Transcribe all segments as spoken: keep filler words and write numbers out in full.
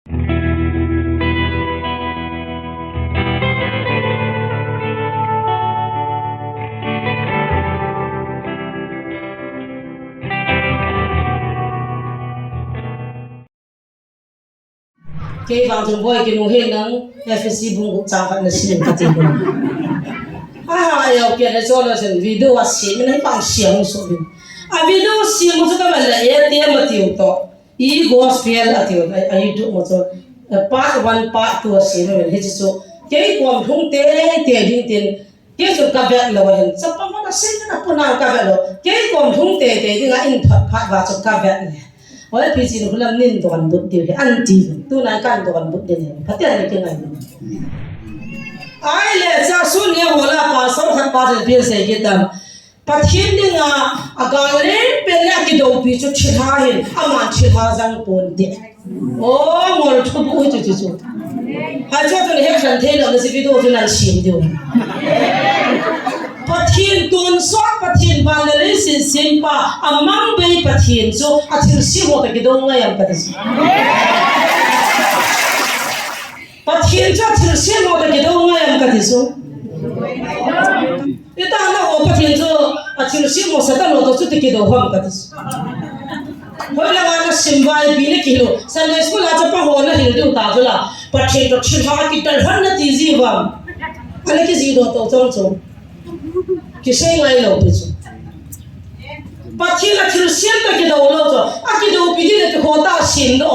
Kei vang chun boi kinu he nang F S C bung guk chang khat na sim ka ti ko. Aha, ya ke na so lo sen video a sim na pang siang so bin. A video sim mo ka ma la e te ma ti u to. E gospel a ti u, a YouTube mo so. Part one, part two a sim mo he so. Kei kom thung te te ding tin. Kei chu ka vet lou ahin, chapang hon a sei na puna ka vet lou. Kei kom thung te te dinga in phat phat va chu ka vet le. Oi, pi chin hulam nin don but diu hi an ti. Tuna kan don but de ne. Pathen ni kingai. Ai le cha sun ye hola pastor khat pa pi sei kitam. Pathen dinga a gal le pen le a kidoupi chu thilha hin, aman thilha jang pon te. O, ngol thubu chu chu chu. Hai chu chu he khan thei lo na si video chu nan sim diu. Pathen tonsot, Pathen van le leiset sempa, a mang bei Pathen chu a thilse ho toh kidou ngai am ka ti chu. Pathen chu a thilse ho toh kidou ngai am ka ti chu. Ita na ho Pathen chu a thilse ho Satan ho toh chu ti kidou ham ka ti chu. Hoi la na sim vai pi na kilo. Sunday school a chapa ho na hil diu ta chu la. Pathen toh thilha kidou ham na ti ji va. Ana ki ji do to chong chong. Kisei ngai lou pi chu. Pathen a thilse toh kidou lou chu. A kidoupi ding le kikho ta sim do.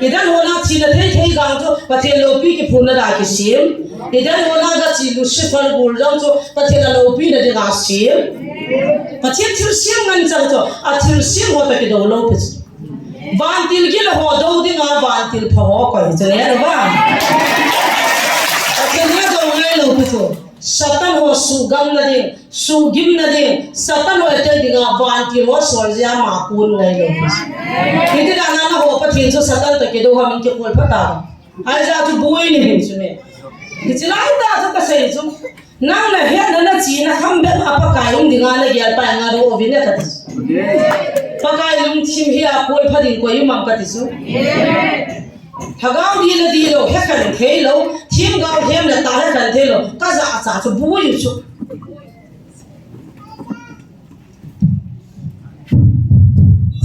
Idan ho na thina thei thei gang chu Pathen loupi kiphun na da kisim. Idan ho na ga chi Lucifer bul jong chu Pathen a loupi na dinga sim. Pathen thilse ngan chang chu a thilse ho toh kidou lou pi chu. Vantil gil ho dou dinga vantil pha ho koi chu ne ba. Pathen na dou ngai lou pi chu. Satan ho sugam na ding, sugim na ding, Satan ho ete dinga vantil ho sol jia ma kun ngai lou. Hiti dan a na ho Pathen chu Satan toh kidou ham in kikol pha ta. Ai ja chu bui ni hin chu me. Hiti lai ta chu ka sei chu. Nang na het na na chi na kham be ma Pakai um dinga na gel pai nga ro ovin na ka ti. Pakai lungthim hi a kol pha ding koi um am ka ti chu. Lhagao di le di lou, he khan thei lou, themgao hem le ta he khan thei lou, ka ja cha chu bui u chu.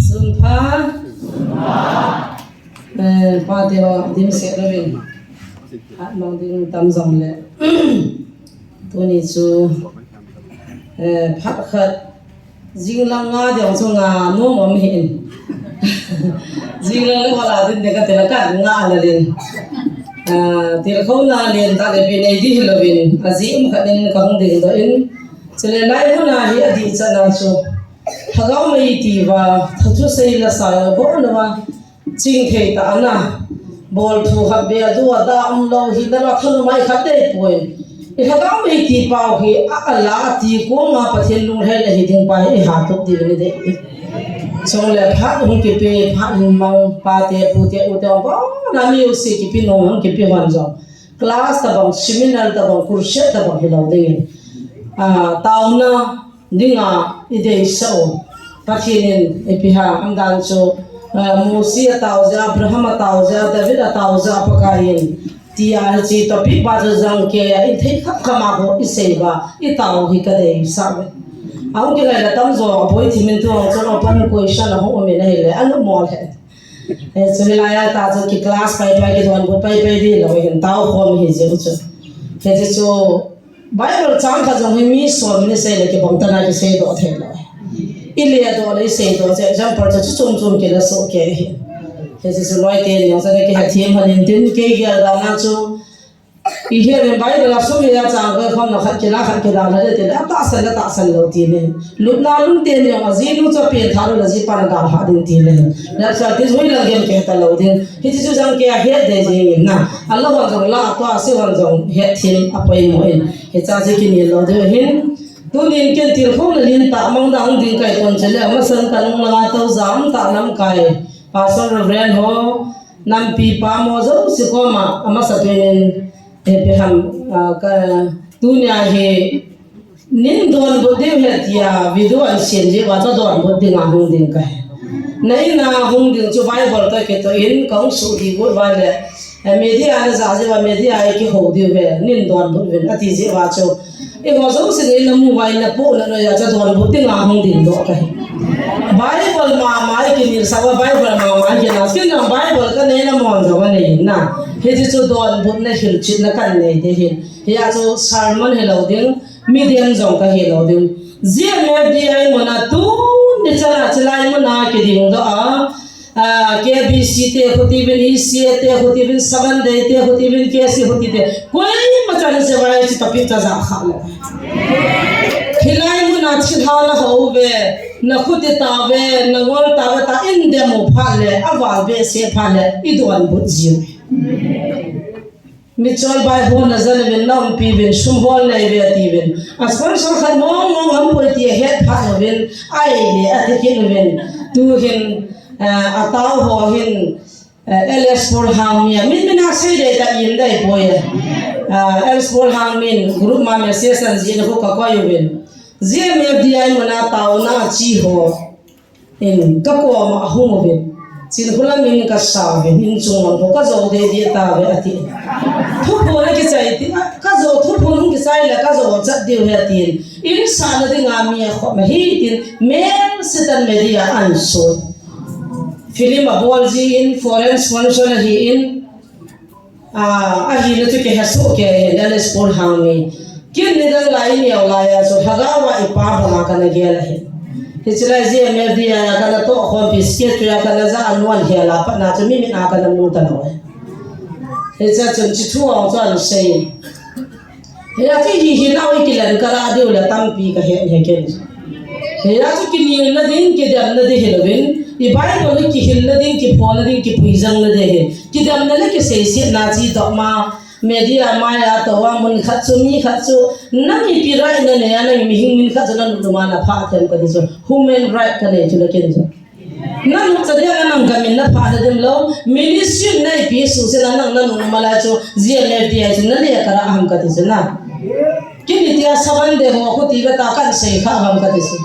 Sun pha. Eh, pa te ho dim se lo vin. Hat mang ding tam jong le. Tuni chu, eh, phat khat Jinglang nga ding chu nga nom um hin. Jinglang le wala din de ka tela ka nga la din. Ah, tilkhouna len ta le pi nei di hi lovin. A ji um khat in ka hung ding doh in. Chule lai hun a hi a dih chan a chu. Lhagao mei ti va, tha thusei la sa bol na va. Ching thei ta ana. Bol thu khat be a du a da um lou hi na la thanu mai khat dei poi. I lhagao mei ti pau hi a, a la a ti kong a Pathen lunglhaina hi ding pa hi i ha tup ding ni dei. Chule phat hung kipe, phat hung mang, pa te, pu te, u te, ba na mi u si kipe nung hung kipe hon jong. Class tabang, seminar tabang, crusade tabang hi lou ding. Ah, tauna, dinga i deisah u. Pathen in ipi ham dan chu, ah, Mosi a tao jeh, Abraham a tao jeh, David a tao jeh, Pakai in. Tia hiche topic ba chu jang kei a, i thei kham kham a ho i sei ba, i tao hi ka deisah ve. Ahung kingai la tam jo, a boi thim in tu hung chun open question a hung um in ahile, a nu mol he. Eh, chu hilai a ta chu ki class pai pai, ki donbut pai pai di lou hin tao khom hi jeh u chu. Hiche chu Bible chang khat jong hi mi som ni sei le kibang tana kisei doh thei lou. I le doh le i sei doh che example chu chu chom chom kila soh kei hi. Hiche chu loi te ni jong sa le kihethem hon in tin kei gel dan a chu. I hi le Bible a sum hi a chang koi khom na khat kila khat kila na le te le a tahsan le tahsan lou ti ni. Lupna lum te ni jong a ji nu chu pen tha lou le ji pa na dalha ding ti ni. Na sa ti jui la gem ke ta lou ding. Hiche chu jang kei a het dei jing in na. A lou hon jong la a tua si hon jong hethem a poimo in. Hiche chu kinel lou ding hin. Tunin ken tilkhouna lentah mang dang ding kahi ton chule, amasan kanung langa toujam tah lamkai, Pastor Reverend ho, nampi pa mo jouse koma, amasa penin, eh, ipi ham, ah, ka, tunia hi, nin donbut diu ahi tia, video ahin sem jeh uva, ka donbut dinga hung ding kahi. Na in a hung ding chu Bible toh kitoh in ka hung suh ding got uva le, eh, media na ja jeh uva media a kihou diu ve, nin donbut uvin ati jeh uva chu. Eiho jousen in na mu uva in na poh na noi a chu donbut ding a hung ding doh kahi. Bible mama i kinilsa uva, Bible mama i kinah, kin jong Bible ka nei na mon jong ka nei in na. Hiche chu donbutna hilchetna kan nei ding ahin. Hia chu sermon hilou ding, mi dem jong ka hilou ding. G M F D I muna tuni chan a chilai muna kiding doh a, ah, K B C te khuti uvin, E C A te khuti uvin, Seven Day te khuti uvin, K C khuti te. Koima chan se vai chu topic cha ja kha lou. Hilai muna thilha la hou ve, na khuti tauve, na ngol tauve, ta in dem u phat le, aval behseh phat le, i donbut jiu. Mitchol bai hon na jan uvin, na umpi uvin, sum hol nei uve ati uvin. A sponsor khat mong mong aum poi ti ahet phat uvin, ahile ati kit uvin. Tuhin, eh, atao ho hin, eh, L S Paul Hangmi a, min min a sei dei ta im dei poi e. Eh, L S Paul Hangmi in group ma message an jih na khu ka koi uvin. G M F D I muna taona a chi ho. In, ka koma ahung uvin. Chinkholam in ka sa uvin, in chung lang ho ka jou dei dei tauve ati. Thuphon a kichai ti, a, ka jou thuphon hung kichai le ka jou chat diu ahi atin. In sahna dinga mi akhom ahi tin, mel setan media an soi. Film abol ji in, foreign sponsor ahi in, Ah, ahina chu kihe soh kei ahi, L S Paul Hangmi. Kin nidang lai, neo lai a chu lhagao a i pa banga kana gel ahi. Hiche lai G M F D I a kana toh khompi, sketch a kana ja a nuan hel a pat na chu mi mit a kana mu talou ahi. Hiche chun hiche thu a chu ana sei. Hia chu hi hi nau i kilen kara diu le tampi ka he he ken. Hia chu kinilna ding, kidemna ding hilouvin, i Bible i kihilna ding, kiphona ding, kipuijangna ding hi. Kidemna le kiseisetna chi toh ma, media maiya toh a mun khat chu, mi khat chu, nang ipi right na nei a, nang mihing min khat chu na nunung a na phah them kati chu. Human right ka nei chu na ken chu. Na nung cha dia nang ka min na phah na dem lou. Ministry nei pi su se na nang na nung ma lai chu G M F D I chu na le ka ra ham kati chu na. Kini tia Seven Day ho khuti ve ta kan sei kha ham kati chu.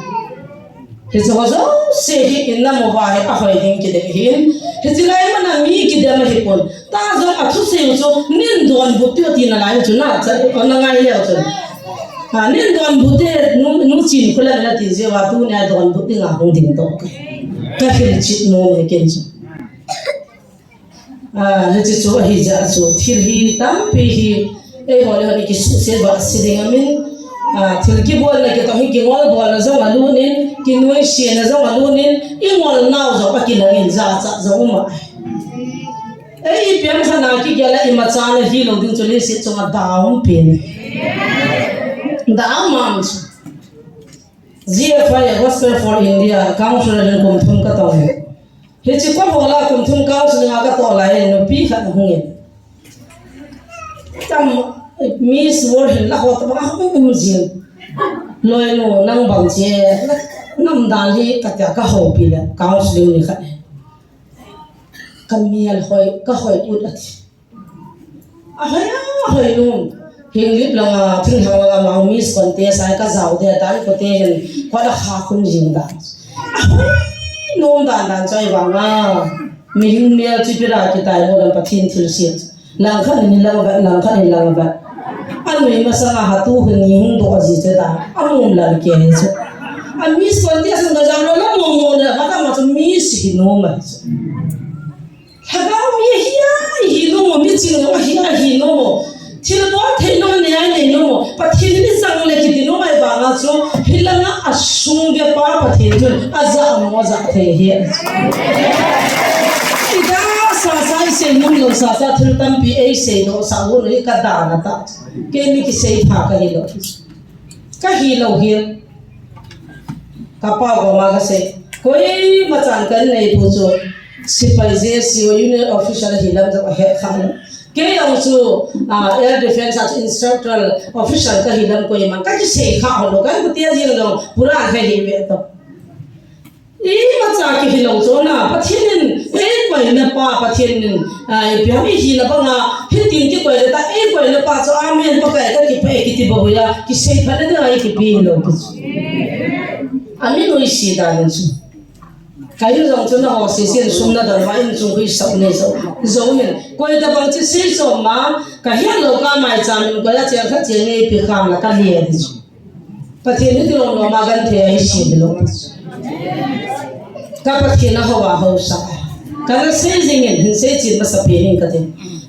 Hiche ho jouse hi in na mo va hi ahoi ding kidei hin. Hiche lai muna mi kidem ahi pon. Ta jong a thusei u chu, nin donbut diu tina lai chu na, cha, na ngai leu chu. Ha, nin donbut te, nu, nu Chinkholam in ati jeh uva tunia donbut dinga hung ding toh ka. Ka hilchet nom e ken chu. Ah, hiche chu ahi jeh a chu, thil hi tampi hi, eiho le eiho kisuhset vah se ding aum in, ah, thil kibolna kitoh hi kingol bolna jong alut in, kinuisatna jong alut in, i ngol nau jong akilang in jachat jong um a. Ei, ipi ham khat na kigel a imacha na hilou ding chu leiset chunga da um pen. Da um am chu. G F I, Gospel for India, Council in kum thum ka tong e. Hiche kum ho la kum thum Council a ka tong lai nupi khat hung in. Tam Miss World hin la ho tobang a hung um jing. Loinu nang bang che, nam dan hi ka tia ka houpi le, counseling ni khat. Ka mial hoi, ka hoi ut ati. Ahoi, ahoi nom. Henglep langa, thinglhang langa, Miss Contest a ka jao de, dan ko te hin, ko la kha khum jing dan. Ahoi nom dan dan choi vanga. Mihing mial chu ipi ra kitai mo lam Pathen thilse. Langkhat in lang vet, langkhat in lang vet. Anui masanga hatu hin ni hung doh ji che ta. Amum lal ke ni chu. A Miss Contest ka jao lou la mong mong le, ka ta ma chu Miss hi nom a chu. Lhagao mi hi a hi nom, mi ching nom hi a hi nom. Thilbol thei nom nei a nei nom. Pathen in ei chang le kiti nom ahi vanga chu, hilanga asung ve pa Pathen chun aja mo aja thei hi. Ida sasa i sei nom lou sasa thil tampi ei sei lou sa u nei ka dan a ta. Kei mi kisei pha ka hi lou. Ka hi lou hi. Ka pa koma ka sei. Koima chan ka nei pu chu. Sipai J C O union official hi lam jong ahe kha lou. Kei jong chu, ah, air defense a chu instructor official ka hi lam koima ka kisei kha lou. Ka pu tia jing jong pura ka hi ve to. Imacha kihi lou chu na, Pathen in, ei koina pa Pathen in, ah, ipi ham i hina banga, hitin kikoi le ta, ei koina pa chu, amen, Pakai ka kipah e kiti bou ya, kisei phat le ding a i kipe lou ki chu. Ami noi si dan chu. Ka in jong chu na ho sesen sum na don ma in chung hui sau nei sau. Zo hin. Koi tabang chi sei so ma, ka hian lo ka mai cha min koi a chel kha chel nei pi kham la ka lia di chu. Pathian hi tilom lo ma gan the ai si di lo. Ka Pathian a ho a ho sa. Ka na sei jing in hin sei chin ma sa pi hin ka ti.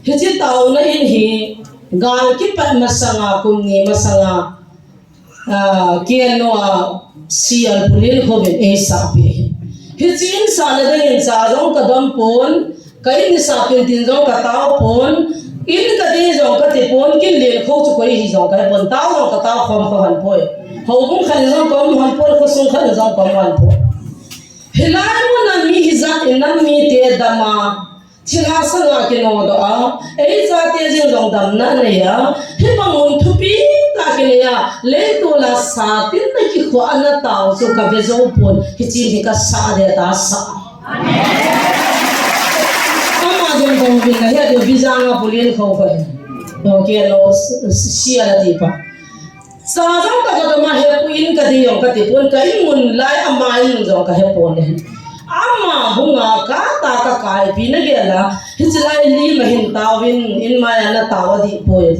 Hi chi tau na in hi gal ki pat ma sanga kum ni ma sanga. Ah, K N O a C R Pu Liankhouvin ei sahpeh ahi. Hichi in sahna dingin cha jong ka dam pon, ka in ni sah tin tin jong ka tao pon, in ka dei jong ka ti pon, kin Liankhou chu koi hi jong ka he pon, tao jong ka tao khom ka han poi. Houbung khat in jong ka um han poi, khosung khat in jong ka um han poi. Hilai mun a mi hijat in nam mite dam a, Thilha sanga kinodoh a, ei chate jing jong damna nei a, hibang mun thupi tah kinei a, leitol a sa tin na kikhoh a na tao chu ka ve jou pon, hichi hi ka sah de ta sah. Ama jong jong vin na he do Bijang a Pu Liankhou koi. Okay, lo, s-, s-, sia la ti pa. Cha jong ka ka dam a he pu in ka dei jong ka ti pon, ka in mun lai ama in mun jong ka he pon e. Ama hunga ka ta ka kai pi na gel a, hichi lai li ma hin tao in, in mai a na tao a di poi.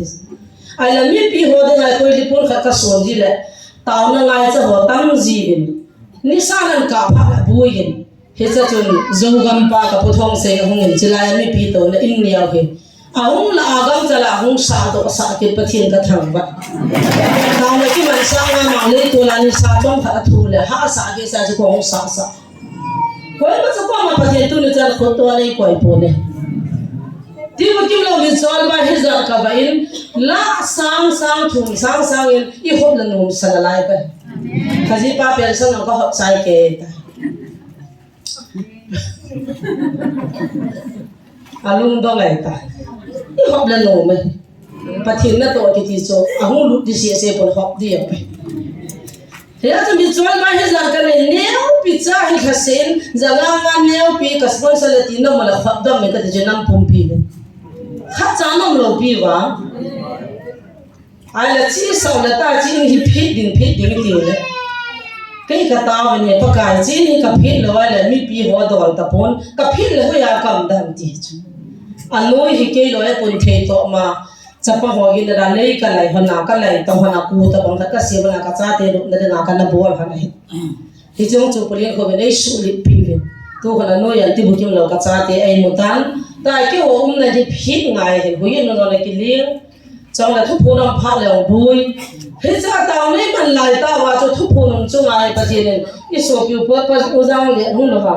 Ai la mipi ho ding ai koi li pon khat ka son ji le, tao na ngai cha ho tam ji vin. Nisa nan ka pha la bui in. Hicha chun Zogam pa ka Pu Thongsei ahung in chilai a mipi to na in niau hi. Ahung la a gam chala ahung sa to sa kit Pathian ka thangvah. Tao na ki man sa nga ma le to la ni sa chom kha thu le ha sa ke sa chu ko hung sa sa. Koi ma sa ko ma Pathian tu ni chan khut to nei koi pon e. Ti ma kim lo min sol ba hi za ka va in la sang sang thum sang sang in i hop la num sa la lai ka. Ka ji pa pen sa na ka hop sai ke ta. A lungdong ai ta. I hop le nom e. Pathen natoh kiti chu, ahung lut di sese pon hop di a. Hia chu mi chol ma hi jan ka nei, neo pi cha hi kha sen, ja la ma neo pi ka sponsor le ti nom la hop dom me ka ti chu nam pumpi le. Khat cha nom lo pi va. Ai la chi sau la ta chi hi phit ding, phit ding ti le. Kei ka tao ne Pakai chi ni ka phit lo ai le mipi ho dol ta pon. Ka phit le hoiya kam dam ti chu. A noi hi kei lo e pon thei to ma. Chapa ho gi na da lei ka lai hona, ka lai to hona ku ta bang ka si bang ka chate lo na da ka na bol hona hi. Hichung chu Pu Liankhouvin ei sulit pi vin. Tu khan a noi an ti bukim lo ka chate ei mu tan. Ta kei ho umna di phit ngai hin. Hui no no na ki ling. Chang la thuphon um pha le bui. Hicha tao nei man lai ta va chu thuphon um chu ngai Pathen in. I sopi u pa pa u jang le hung lo va.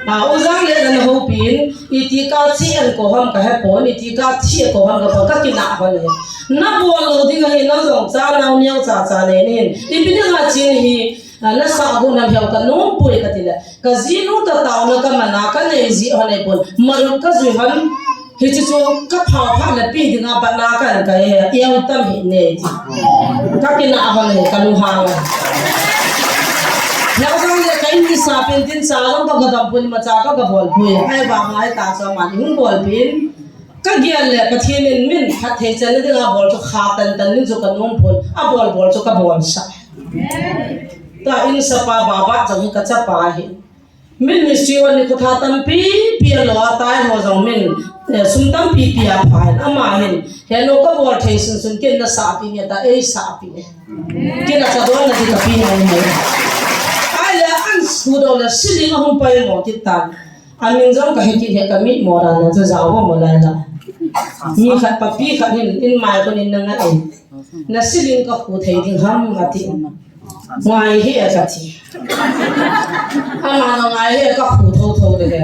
A u jang le na ho pin. I ti ka chi an ko ham ka he pon. I ti ka chi ko ham ka pon ka ki na ba le. Na bol lo ding a hi na jong cha nau neo cha cha ne nin. I pi ding a chi hi. A, na sa gu na hiau ka nom pui ka ti le. Ka jinu ta tao na ka mana ka nei ji hon ei pon. Marup ka jui hon. Hichi chu ka pha pha na pi ding a ba na ka an ka e. Iau tam hi ne ti. Ka ki na hon he ka lu ha le. Hiau jang le ka in ni sa pen tin sa jang ka ka dam pun ma cha ka ka bol pui. Ai ba ngai ta cha ma ni hung bol pin. Ka gel le Pathen in min phat thei chan ding a bol chu kha tan tan nin chu ka nom pon. A bol bol chu ka bol sa. Ta in sapa baba jong hi ka chapa hi. Min ministry wan ni kutha tampi pi a lo a tai ho jong min, eh, sum tampi pi a pha hin ama hin. He lo ka bol thei sun sun kin na sa pi nge ta ei sa pi nge. Kin a cha don na di ka pi ngai mai. Ai le an su do le siling a hung pai mo kit tan. A min jong ka he kit he ka mi mo ra na chu ja ho mo lai la. Mi khat papi khat hin in mai ko nin na ngai. Na siling ka khu thei ding ham a ti. Ngai hi a ka ti. Ama na ngai hi a ka khu tho tho de he.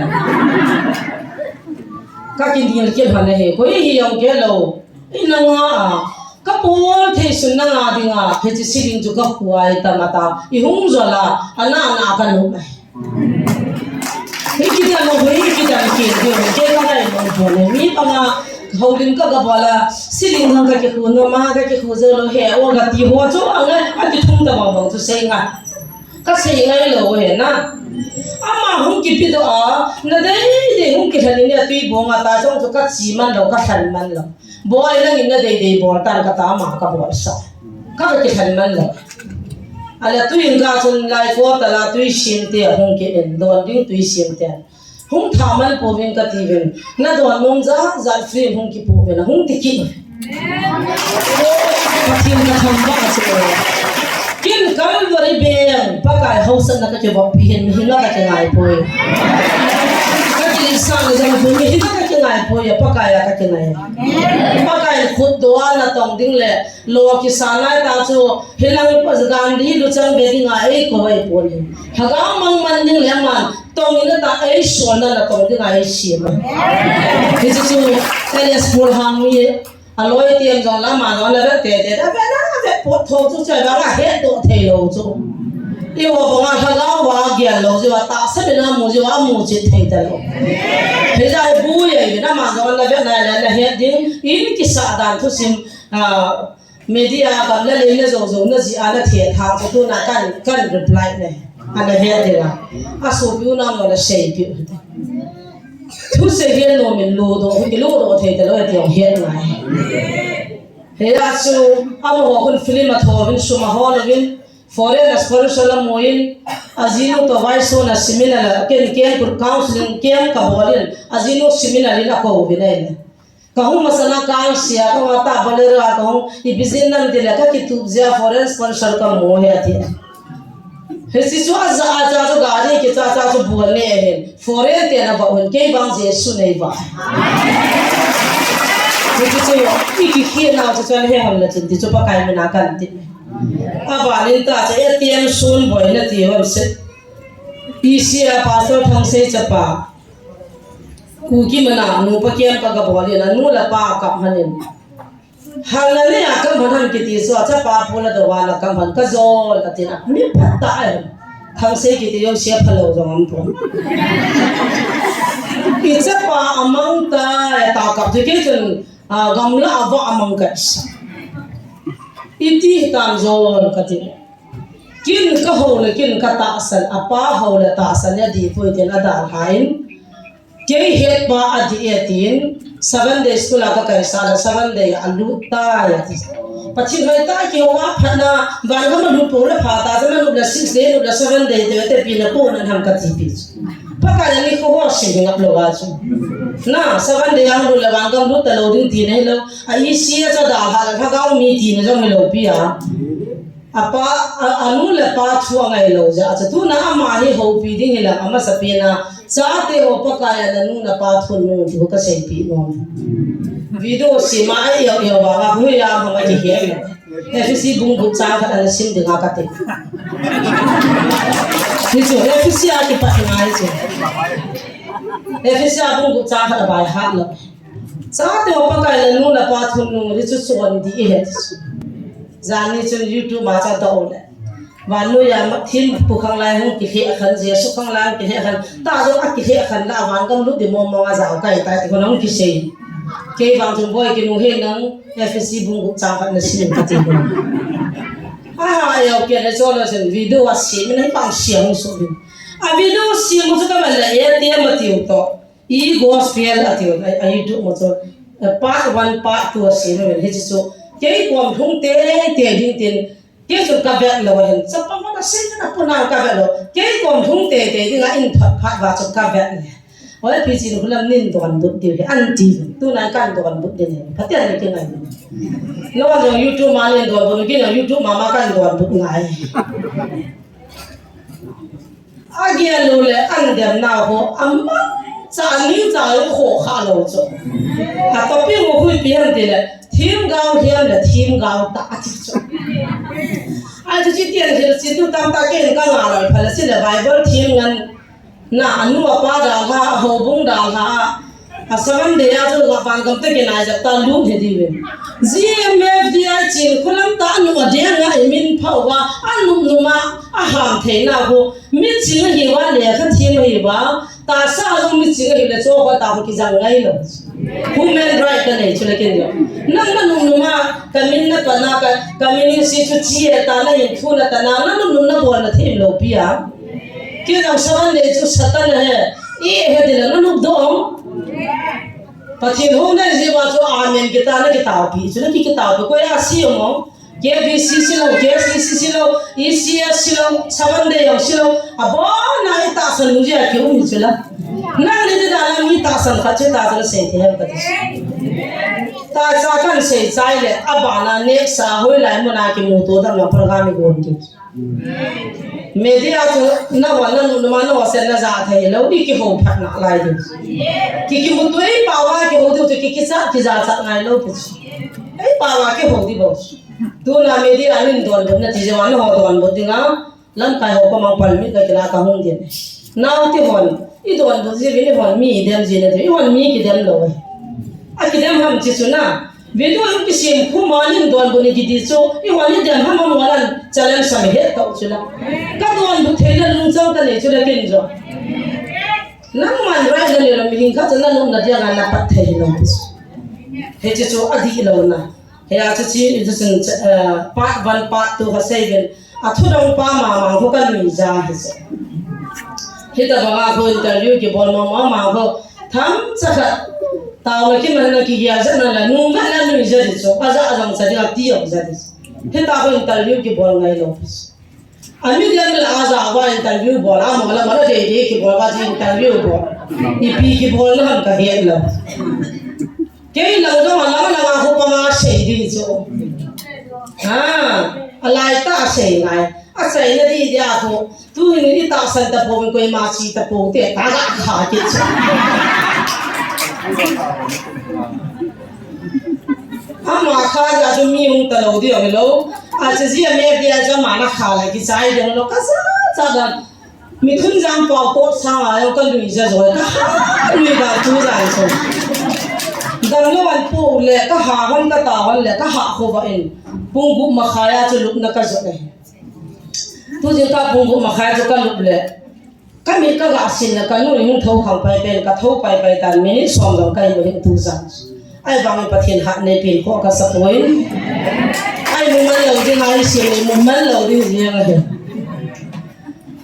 Ka kin dil kin han he. Ko hi hi yong ke lo. I na nga a. Ka pol thei sun na nga ding a. He chi siling chu ka khu ai ta ma ta. I hung zo la. A na na ka nu. Hi kidam mo, hi kidam ki, ki, ki ka ngai mo, mo, mo, mi pa nga, houlim ka ka bol a, siling hang ka ki khu, no ma ka ki khu zo lo he, o ka ti ho chu, a ngai, a ki thum ta bang bang chu sei ngai. Ka sei ngai lo he na. Ama hung ki pi do a, na dei dei hung ki than ni a tui bo nga ta chong chu ka chi man lo, ka than man lo. Boi lang in na dei dei bol tan ka ta ma ka bol sa. Ka ka ki than man lo. Ahile tui in ka chun lai ko tala tui sim te hung kit in, don ding tui sim te. Hung tha man pouvin kati uvin. Na don nom ja, ja free hung kipouvin, hung ti kit. Pathen ka thangvah a chu. Ken Calvary beng, Pakai hausatna ka kivop pi hin, mihem a ka kingai poi. Ka kilisa ni jong poi, mihem a ka kingai poi, Pakai a ka kingai. Pakai khut doh a na tong ding le, lo kisa nai ta chu, hilang pa Gandhi luchang be ding a ei kou ei pon hi. Lhagao mang man ding le man, tong in a ta ei suan na na tong ding a ei sim. Hichu chu, L S Paul hang mi, A loi tiam jong la, man jong la vet te te, a vet na vet pot tho chu chai ba nga het to thei lo chu. I ho ba nga lhagao va gial lo chu, a tahsa bena mu chu, a mu chit thei ta lo. Hei ja bu ye, na man jong la vet na la na het ding, in kisa dan thusim, a, media gam la le na zo zo na ji a na the tha chu tu na kan, kan reply ne. A na het ding a. A sopi u na mo la seipi u. Thusei hian nom in lo doh, i lo doh thei ta lo, ti jong hian ngai. Hei a chu, amaho hun film a tho uvin, sum a hol uvin, foreign a sponsor la mu in, a jinu to vai so na seminar la, ken, ken kur counseling ken ka bol in, a jinu seminar in a ko uvin a in. Ka hung masa na ka sia, ka ma ta Bolero a ka hung, i bizin nam ti le ka kitup jia foreign sponsor ka mu he a ti. Hiche chu a ja a cha chu gari kicha cha chu bol ne ahin. Foreign te na va un kei vang Jesu nei va. Hiche chu i kikhel nau chu chan he ham la chin ti chu Pakai mina kan ti. A va nin ta cha A T M sun boi na ti hon se. I sia Pastor Thangsei chapa. Kuki mana nupa kiam ka ka bol in a nu la pa ka hanin. Hal na ne a kam han han kiti chu a chapa pu la doh a la kam han ka jol a ti na. Mi phat ta em. Thangsei kiti jong sia pha lo jong am pon. I chapa a mang ta e ta kap chu kei chun, a, gamla a va a mang ka sa. I ti tam jol ka ti. Kin ka ho le kin ka tahsan, a pa ho le tahsan ya di pui tin a dal hain. Kei het pa a di e tin, seven day school a ka kai sa la, seven day a lut ta ya ti. Pathen hoi ta ki ho a phat na, van gam a lut po le pha ta, seven lut le six day, lut le seven day, te te pi na po na ham ka ti pi. Pakai a ni ko ho si ngap lo a chu. Na, seven day a lut le van gam lut ta lo ding ti nei lo. A i si a cha da ha la, lhagao mi ti na jong hi lo pi a. A pa, a, a nu le pa thu a ngai lo ja, cha tu na ama hi houpi ding hi la, ama sa pi na, chate ho Pakai a na nu na pa thu nu ti ho ka sei pi nom. Video si ma ai yo yo ba, ba hu ya ma ma ki he. Ephesi bung gup chang khat ana sim ding a ka ti. Ni chu, Ephesi a ki pa ngai chu. Ephesi a bung gup chang khat a bai hat lo. Chate ho Pakai le nu le pa thunung ri chu chon di i het. Jan ni chun YouTube ma cha do le. Vannoi a ma thim pu khang lai hung kihe khan, Jesu khang lai hung kihe khan. Ta jong a kihe khan la van gam lut di mo mo a jao kai tai ti ko nang kisei. Kei vang chun boi kinu he nang Ephesi bung gup chang khat na sim ka ti ko. A ha yo ke le cho lo chen video a sim na pang siang su bin. A video sim mo chu ka ma le e te ma tiu to. E gospel a ti a, a YouTube mo chu, eh, part one, part two a si lo hi chu. Kei kom lhung te te ding tin, kei chu ka vet lo hin, chapa mo na sei na pu na ka vet lo. Kei kom lhung te te ding a in phat phat va chu ka vet le. Oi pi chin hulam nin don but di an ti. Tu na kan don but di ne. Phaten ni ki ngai. Lo lo YouTube ma nin don but ki na YouTube ma ma kan don but ngai. A gial lo le an dem na ho, a mang cha ni cha lo kho kha lo chu. A topi mo hui pi han ti le, thim gao hiam le thim gao ta a ti chu. A chu chi tian hil si tu tam ta ken ka nga lo pha le si le Bible thim ngan na a nu a pa da ha, a ho bung da ha. A seven day a chu la van gam te kinai jat ta lut he di ve. G M F D I chin khulam ta nu a dia nga i min phau va, a nu nu ma, a ham thei na hu. Mi ching hi va le kha thim hi va. Ta sa jong mi ching hi le cho va ta hu ki jang ngai lo. Human right ka nei chu le ken lo. Nang na nu nu ma, ka min na pa na ka, ka min in si chu chi e ta na in thu na ta na, na nu nu na bo na thim lo pi a. Ki jang seven day chu Satan he. I he di la na nu do. Pathen hou na ji va chu amen kita na kita pi. Chu na ki kita pi ko ya si mo. K B C silou, K C C silou, E C S silou, Seven Day jong silou, abon a itahsan lungji a kium hi chu la. Nangni ti dan a mi tahsan khat chu tahsan sei thei ham kati. Tahsa kan sei chai le, abana next a hoilai mun a kimuto dan a program i gon kit. Media chu na wan na nu na ma na wa sen na ja thei lou, i kihou phat nalai ding. Ki kimuto i pao a kihou ding chu ki kicha, kija cha ngai lou pi. I pao a kihou ding bou. Tuna media nin donbut na ti jeh a na ho donbut ding a, lamkai ho komang pal mit na kila ka hung ding. Nau ti hon, i donbut ji vin i hon mi i dem ji na ti, i hon mi kidem lou e. A kidem ham chi chu na, video in kisem khu ma nin donbut ni kiti chu, i hon i dem ham ham walan challenge sam het ka u chu na. Ka donbut thei na lungchang ka nei chu na kin jo. Nangman rai na le mi hing kha chu na lum na dia na pat thei lou. Hiche chu a dih lou na. Hia chu chi, chu chun, eh, part one, part two kha sei vin. A thudong pa mama khu ka nui ja hi chu. Hitabanga khu interview kibol mama khu. Themcha khat. Taona kimanna kigel jana la nung vet la nui ja di chu. Aja ajang cha di a ti jong ja di chu. Hita khu interview kibol ngai lou. A mi dia mi la aja va interview bol a mo la mo la dei dei kibol va ji interview bol. Ipi kibol na ham ka het lou. Kei lang jong a lang lang a khu panga sei ding chu. Ha, a lai tah a sei ngai. A sei na di dia khu. Tu hin i tahsan ta pou, koima chi ta pou te, ta ga kha kit chu. Ama kha ja chu mi hung ta lou di ong lou. A chu ji a me dia chu ama na kha la kichai ding lou ka sa sa da. Mi thun jang pau pot sa a ka lui ja jo ka ha lui da tu ja so. Dam lo an pu le ka ha hon ka ta hon le ka ha kho va in. Pung gup makhai a chu lup na ka jo le. Tu jin ka pung gup makhai chu ka lup le. Ka mit ka ga sin le ka nu hung tho khang pai pen ka tho pai pai tan minute som jong ka i mu hin tu jang. Ahivangin Pathen hat nei pen kho ka sa poi. Ai mu man lou ding, ai sin nei mu man lou ding jeng ahi.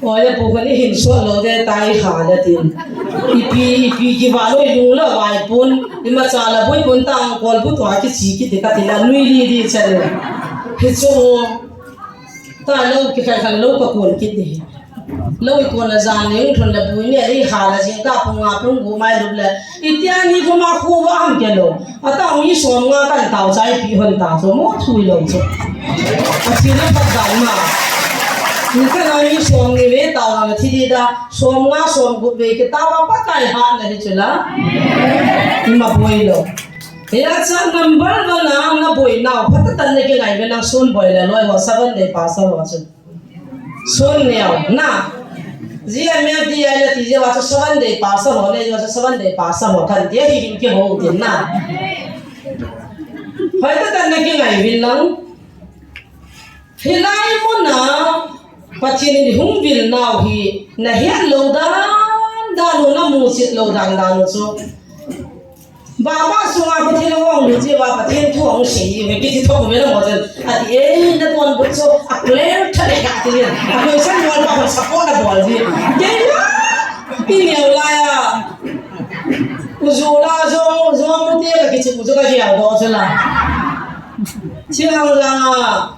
Oi le pu khan i hin so lou de tai ha le tin. Ipi, ipi ki va lou i lung la vai pun. I ma cha la boi pun ta ang kol bu to ha ki chi ki de ka ti la nui li di cha le. Hi chu. Ta lou ki khai khan lou ka kon kit di. Lou i kon la jan le, thon la bu ni, i ha la jing ka pung nga pung gu mai lup le. I tia ni ko ma khu va ham ke lou. A ta mi som nga kan tao chai pi hon ta so mo thui lou chu. A chi na pat dan ma. Ni ka na mi som ni ve tao na thi di da. Som nga som gu ve ke ta va pa tai ha na hi chu la. Ni ma boi lou. Hia cha number one a na boi nau, phatah tah in na kingai ve nang sun boi le loi ho seven day pastor ho chu. Sun neo, na. G M F D I na ti jeh a chu seven day pastor ho, na jeh a chu seven day pastor ho khan ti a hi hin kihou tin na. Phatah tah in na kingai ve nang. Hilai mun a Pathen in hung vil nau hi na het lou dan dan u, na musit lou dan dan u chu. Baba sunga Pathen hung lut jeh uva Pathen thu hung sei ji uve kiti thou ve na mo chen. Ati e na donbut chu a clear tha le ka ti le. A question wall pa hon support na bol ji. Kei na. I neo lai a. U ju la jo, jo mu te ka kichi u jo ka hial do jo la. Chingang langa,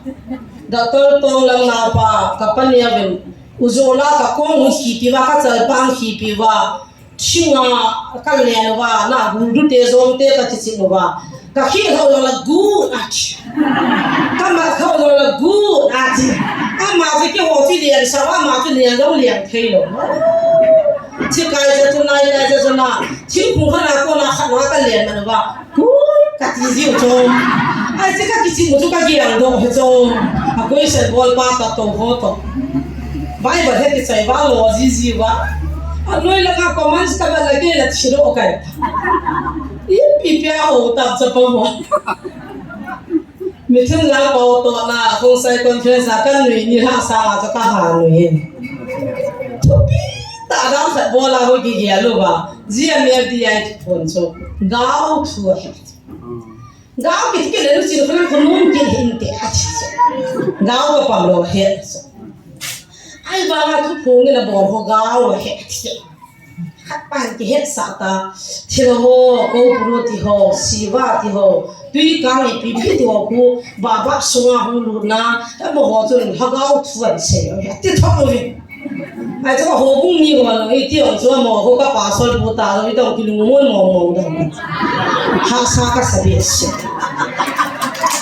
Doctor Tonglam napa, ka pa Neovin, u jo la ka kong u khipi uva, ka chalpang khipi uva, thinga ka len uva, na guldu te jong te ka chichim uva, ka khel ho jong la gu ati. Ka mat ho jong la gu ati. Ama chu keiho chu len sa uva, ama chu len jong len thei lou. Chi kai ja chu nai, nai ja chu na. Thingphung khat a kona khat na ka len man uva. Ku, ka ti jiu chu. Ai, chi ka kichim u chu ka gel doh hi chu. A question bol pa ta to ho to. Bible he kichai vang lo ji ji uva. A noi langa comments ka ba la ke la chi ro kai. Ipi ipi a ho tam cha pa mo. Mi thun lang pao to na, Khongsai conference a kan nui ni ha sa a chu ka ha nui. Thupi tah dang khat bol a ho kigel uva. G M F D I phone chu. Gao thu a he. Gao kiti kile nu chin khun khun nun kin hin te a chi. Gao ka pam lou he. Ahivanga thuphong in a bol ho gao he. khat pan kihet sah ta. Thil ho, ko puru ti ho, siva ti ho, tui kang ipi ipi ti ho khu, ba ba sunga hung lut na, amaho chun lhagao thu an sei, ti thok lo ve. Ai chu ka ho bung ni ho lo, i ti ho chu amaho khu ka pastor pu ta lo, i tong kilung mon mo mo da. Ha sa ka sa be se.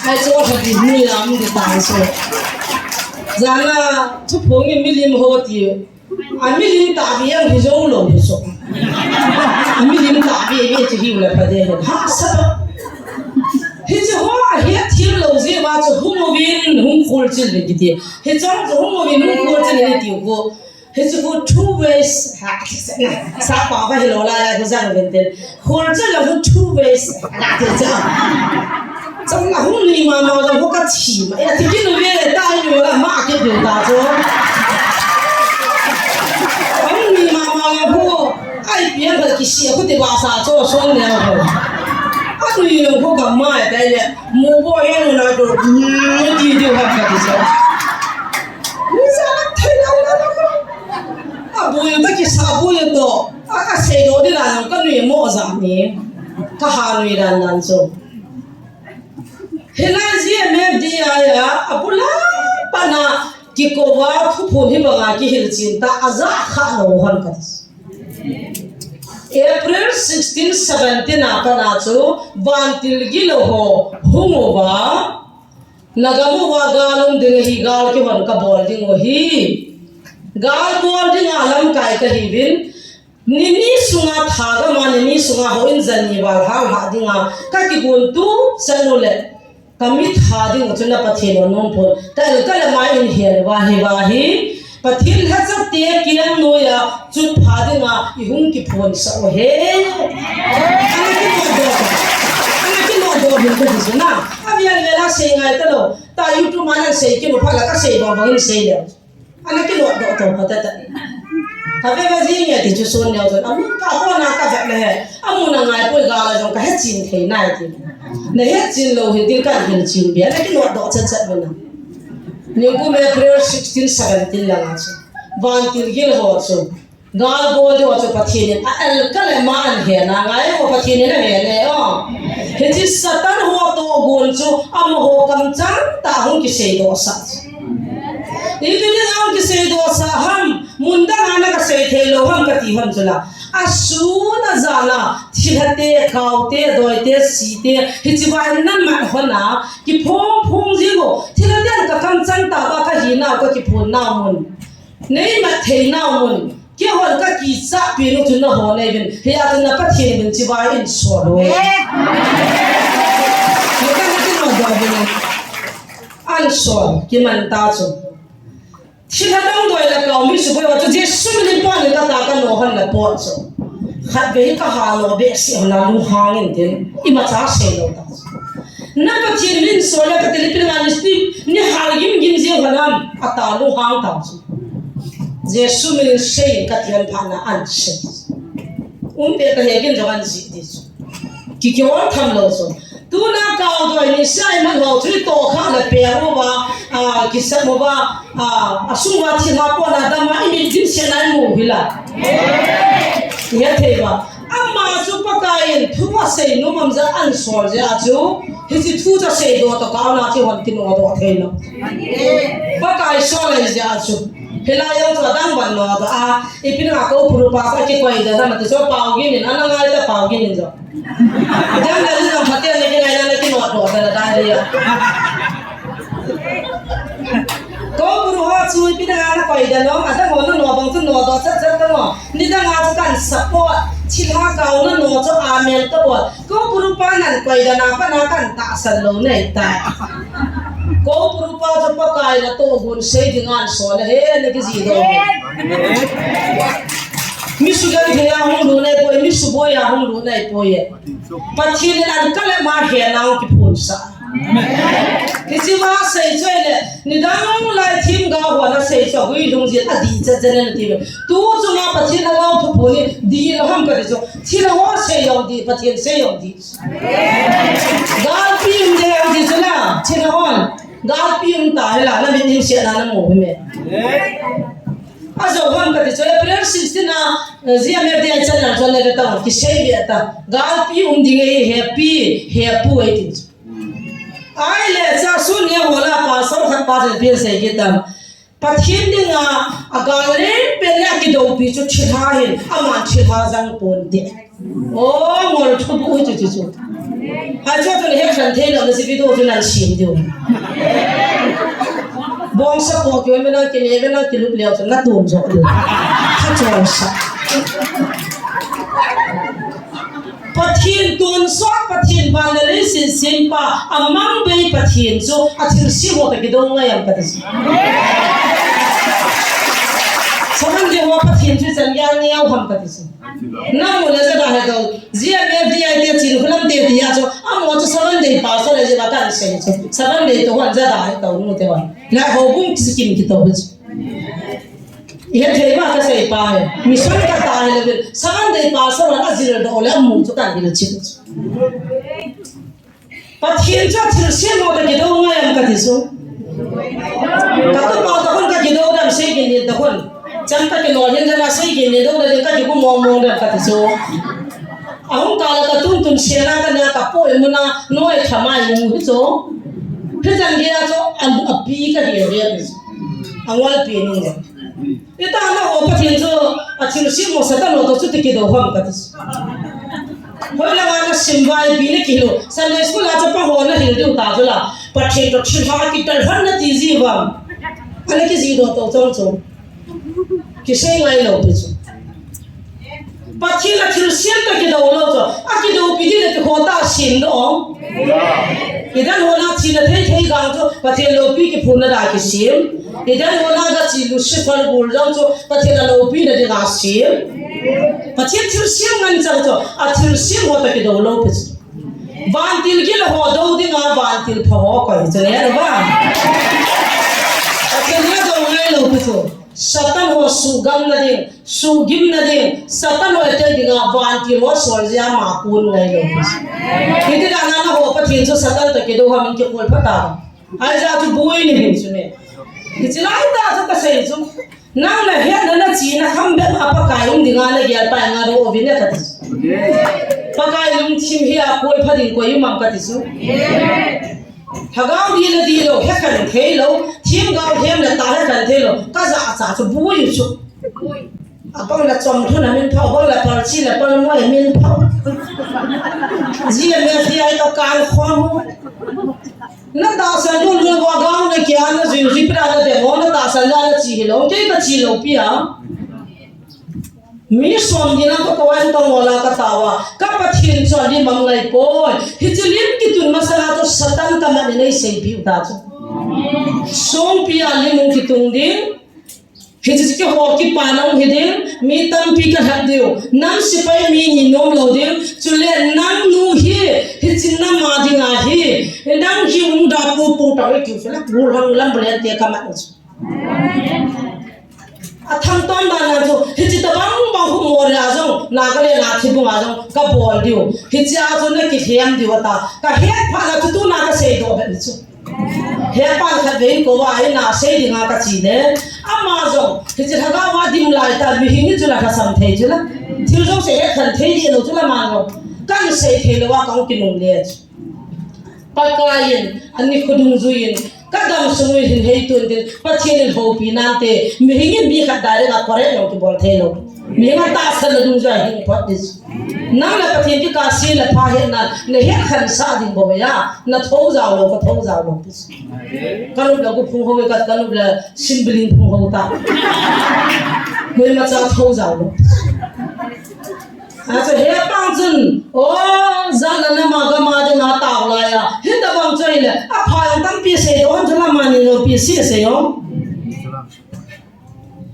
Ai chu ka di ni la mi di ta so. Jana, thuphung in milim ho ti. A milim tahbeh ang hi jou lou hi chu. A milim tahbeh beh chu hiu le pha de hen. Hahsa. Hichu ho ahet thim lou jeh uva chu hung uvin, hung kholchil uvin kiti. Hichu chu hung uvin, hung kholchil uvin tiu khu. Hichu khu two ways. Ha, sa pa va hi lou lai lai khu jang uvin tin. Kholchil lou khu two ways. Ati cha. Chang la hung ni mama la khu ka thi ma. Ati kinu ve ta ni la ma ke de ta cho. Hung ni mama la khu. Ai pian ba ki sia khu te ba sa cho so ne la khu. A ni lo khu ka ma ta le. Mo bo ye no na do. Ni ti di ha ka ti sa. Ni sa na thai la la la. A bu ye ta ki sa bu ye to. A, a sei do di la ka nui mo za ni. Ka ha nui dan dan so. Hilai G M F D I a, a bula pana kikouva thuphon hi banga kihilchin ta a ja kha lo hon ka ti. April sixteen seventeen a pana chu vantil gilou ho hung uva, na gam uva gal um ding ahi, gal kihon ka bol ding u ahi. Gal bol ding a lamkai ka hiuvin, Ni ni sunga thagam a, ni ni sunga houin jani val hal ha dinga, ka kigon tu chan u le, ka mit ha ding u chu na Pathen u nom pon. Ka el ka le mai in hial va hi va hi, Pathen lhacha te kiang noiya, chun pha dinga, i hung kiphon sa u he. Ana kinodoh, ana kinodoh hin ka hi chu na. A vial vial a sei ngai ta lo. Ta YouTube a nan sei kinu pha la ka sei bang bang in sei le. Ana kinodoh to pha ta ta. Ka ve ve ji nge ti chu son neo chun. Amun ka ko na ka ve le he. Amun a ngai poi ga la jong ka he chin thei nai ti. Na he chin lo hin ti ka hin chin bia. Ana kinodoh chat chat ve na. Ni ku me prayer sixteen seventeen la nga chu. Vantil gil ho chu. Gal bol di ho chu Pathen in a el ka le ma an he na ngai ho Pathen in a he le o. Hichi Satan ho togon chu amaho kamchang ta hung kisei doh sa. Ipi dinga kisei doh sa ham, mun dang a na ka sei thei lou ham ka ti ham chu la. A sun a jan a, thilha te, kau te, doi te, si te, hichi va in na mat hon a, kiphong phong jing u, thilha te an ka kamchang ta va ka hi nau, ka kiphon nau mun. Nei mat thei nau mun. Kei hon ka kicha pi nu chu na ho nei vin. Hia chu na Pathen vin chi va in so lo. Ni ka na kinodoh vin. An so, kiman ta chu. Thilha dang doi la kau mi suboi va chu Jesu min in pan ka ta ka no han la pot chu. Khat ve ka ha lo be si hon a lunghang in tin. Imacha sei lou ta. Na Pathen min so la ka te le pin nga ni sti ni hal gim gim jing hon am a ta lunghang ta chu. Jesu min in sei ka ti an pha na an sei. Um pe ka he gin jong an ji ti chu. Ki ki ol tham lou chu. Tuna kau doi ni sai man ho chu to kha la pe ho va, a, ki sa mo va, a, a sung va thi ha po na da ma i min din se nai mu hi la. Ye thei va. Ama chu Pakai in thu va sei nu mam ja an sol je a chu. Hichi thu cha sei do to ka na chi hon kinodoh thei lo. Pakai sol le je a chu. Hilai jong chu adang ban lo to a. Ipi na ko puru pa ka kikoi da na ma ti so pau gin in ana ngai ta pau gin in jo. Dang da ni jong phaten ni kingai na kinodoh da na dai ri a. Ko puru ho chu ipi na na koi da no, adang ho no no bang chu nodoh chat chat ta mo. Ni dang a chu kan support. Thilha kau na no chu amen ta bol. Ko puru pa nan koi da na pa na kan tahsan lou nei ta. Ko puru pa chu Pakai na togon sei ding an so na he na ki ji do. Mi sugen thei a hung lut nai poi, mi suboi a hung lut nai poi. Pathen in an ka le ma he na hung kiphon sa. Hichi ma sei choi le, nidang lai thim ga ho na sei choi, hui lung jin a di cha cha na ti. Tu chu ma Pathen a lau thu phu ni, di lo ham ka ti chu. Thil ho sei jong di, Pathen sei jong di. Galpi um de ang ti chu la, thil ho. Galpi um ta he la, na mit ning sia na na mu hi me. Ajou ham kati chu, April sixteen a, eh, G M F D I channel chu ana ve tauva, kisei ve ta. Galpi um ding ahi, hepi, hepu ahi ti chu. Ahile, chasun ni hola pastor khat pa chu ipi asei kit tam. Pathen dinga, agal len pen le akidoupi chu thilha ahin, aman thilha jang ponte. O, ngol thubu chu chu chu. Hichu chu nahet khen thei lou, naji video chu nan sim diu. Bongsa po kive me nang kine ve nang kilup leu chu natum jo diu. Kha chon sa. Pathen tonsot, Pathen van le leiset sempa, amang bei Pathen chu, athilse ho toh kidou ngai am kati chu. Seven Day ho Pathen chu chan gei a neo ham kati chu. Namu le jada he to, G M F D I te Chinkholam te tia chu, amaho chu Seven Day pastor le jada kan sei chu. Seven Day to hon jada he to nu te hon. La ho bung kisi kim kito chu. Ihe thei ma kasei pa he. Mission kata he le, Seven Day pastor hon ajil doh le amu chu kan hil chip chu. Pathen chu athilse ho toh kidou ngai am kati chu. Katupa toh hon kakidou dam sei kin din toh hon. Chang kakilou hin jana sei kin din dou ding kakibu mong mong dam kati chu. Ahung kala katun tun sena kana kapo emuna noi thamai mu hi chu. Hi chan gei a chu an api kahi ve ti chu. Angol pi nung le. Ita naho Pathen chu athilse ho Satan ho toh chuti kidou ham kati chu. Hoilanga nasim vaipi nakilou. Sunday school a chapa ho nahil diu ta chu la. Pathen toh thilha kidalhan nati ji uvam. Ana kiji doh to chong chu. Kisei ngai lou pi chu. Pathen athilse toh kidou lou chu. Akidoupi ding le ti ho ta sim doh. Idan hona thina thei thei gang chu Pathen loupi kiphunna da kisem. Idan hona gachi Lucifer gul jong chu Pathen aloupina dinga sem. Pathen thilse ngen chang chu athilse ho toh kidou lou pi chu. Vantil gil ho dou dinga vantil pha ho koi chu le ba. Pathen la dou ngai lou pi chu. Satan ho suhgamna ding, suhgimna ding, Satan ho ete dinga vantil ho soldier ma kun ngai lou. Hiti dan a naho Pathen chu Satan toh kidou ham in kikol pha ta. Aija chu boi ni hin chu ne. Hichi lai ta chu kasei chu. Nang nahet na nachena kham bep a Pakai um dinga nagel pai nga ro ovin e kati. Pakai lungthim hi akol pha ding koi um am kati chu. Lhagao di le di lou, hekhen thei lou, themgao hem le ta hekhen thei lou, kajah cha chu boi u chu. Abang le chom thun amin pha, abang le palchi le palmo amin pha. G M F D I toh kan khom. Natahsan lou lou va gao na kia najui jui pra nadem o, natahsan la nache hilou, kei kache lou pi a. Mi som ni na to kawan to ngola kataova. Ka Pathen chu alim angai poi. Hiche lim kitun masanga chu Satan kaman in eiseipiu ta chu. Songpi a lim hung kitung ding. Hiche chu keiho kipana hung hi ding. Mi tampi kalhat diu. Nam sepai mi ni nom lou ding. Chule nangnu hi, hiche nam a dinga hi. Nang hi hung da pu pu ta le kiu chule. Gulhang lam balen te kaman chu. Athangtom dan a chu, hiche tabang bang khu mo le a jong, Nagaland a thibung a jong, kabol diu. Hiche a chu nakithem diu ata. Kahet phat na chu tuna kasei doh bep chu. Hepa khatvei in kouva, ina sei dinga kache le. Ama jong, hiche lhagao a dim lai ta, mihem hi chu la lhasam thei chu la. Thil jouse hetkhel thei dih lou chu la man lou. Kan sei thei lou a kahung kinung le chu. Pakaiyin, ani khodung juiyin, kadam sung u hin heitun tin, Pathen in houpi nante, mihem in mi khat direct a correct jong kibol thei lou. Mihem a tahsan na dungjuiya hing phot ding. Nang le Pathen kikah se le pha hetna, nahet khansah ding bou ya, nathou jao lou, kathou jao lou. Kanop le guphung hou, ka, kanop le sinbiling phung hou ta. Koima cha thou jao lou. Achu hepa chun, o, jana nama gama dinga tao laiya. Hitabang chu ahile, apha jong tampi sei, o, chu lama ni jong pi sei sei o.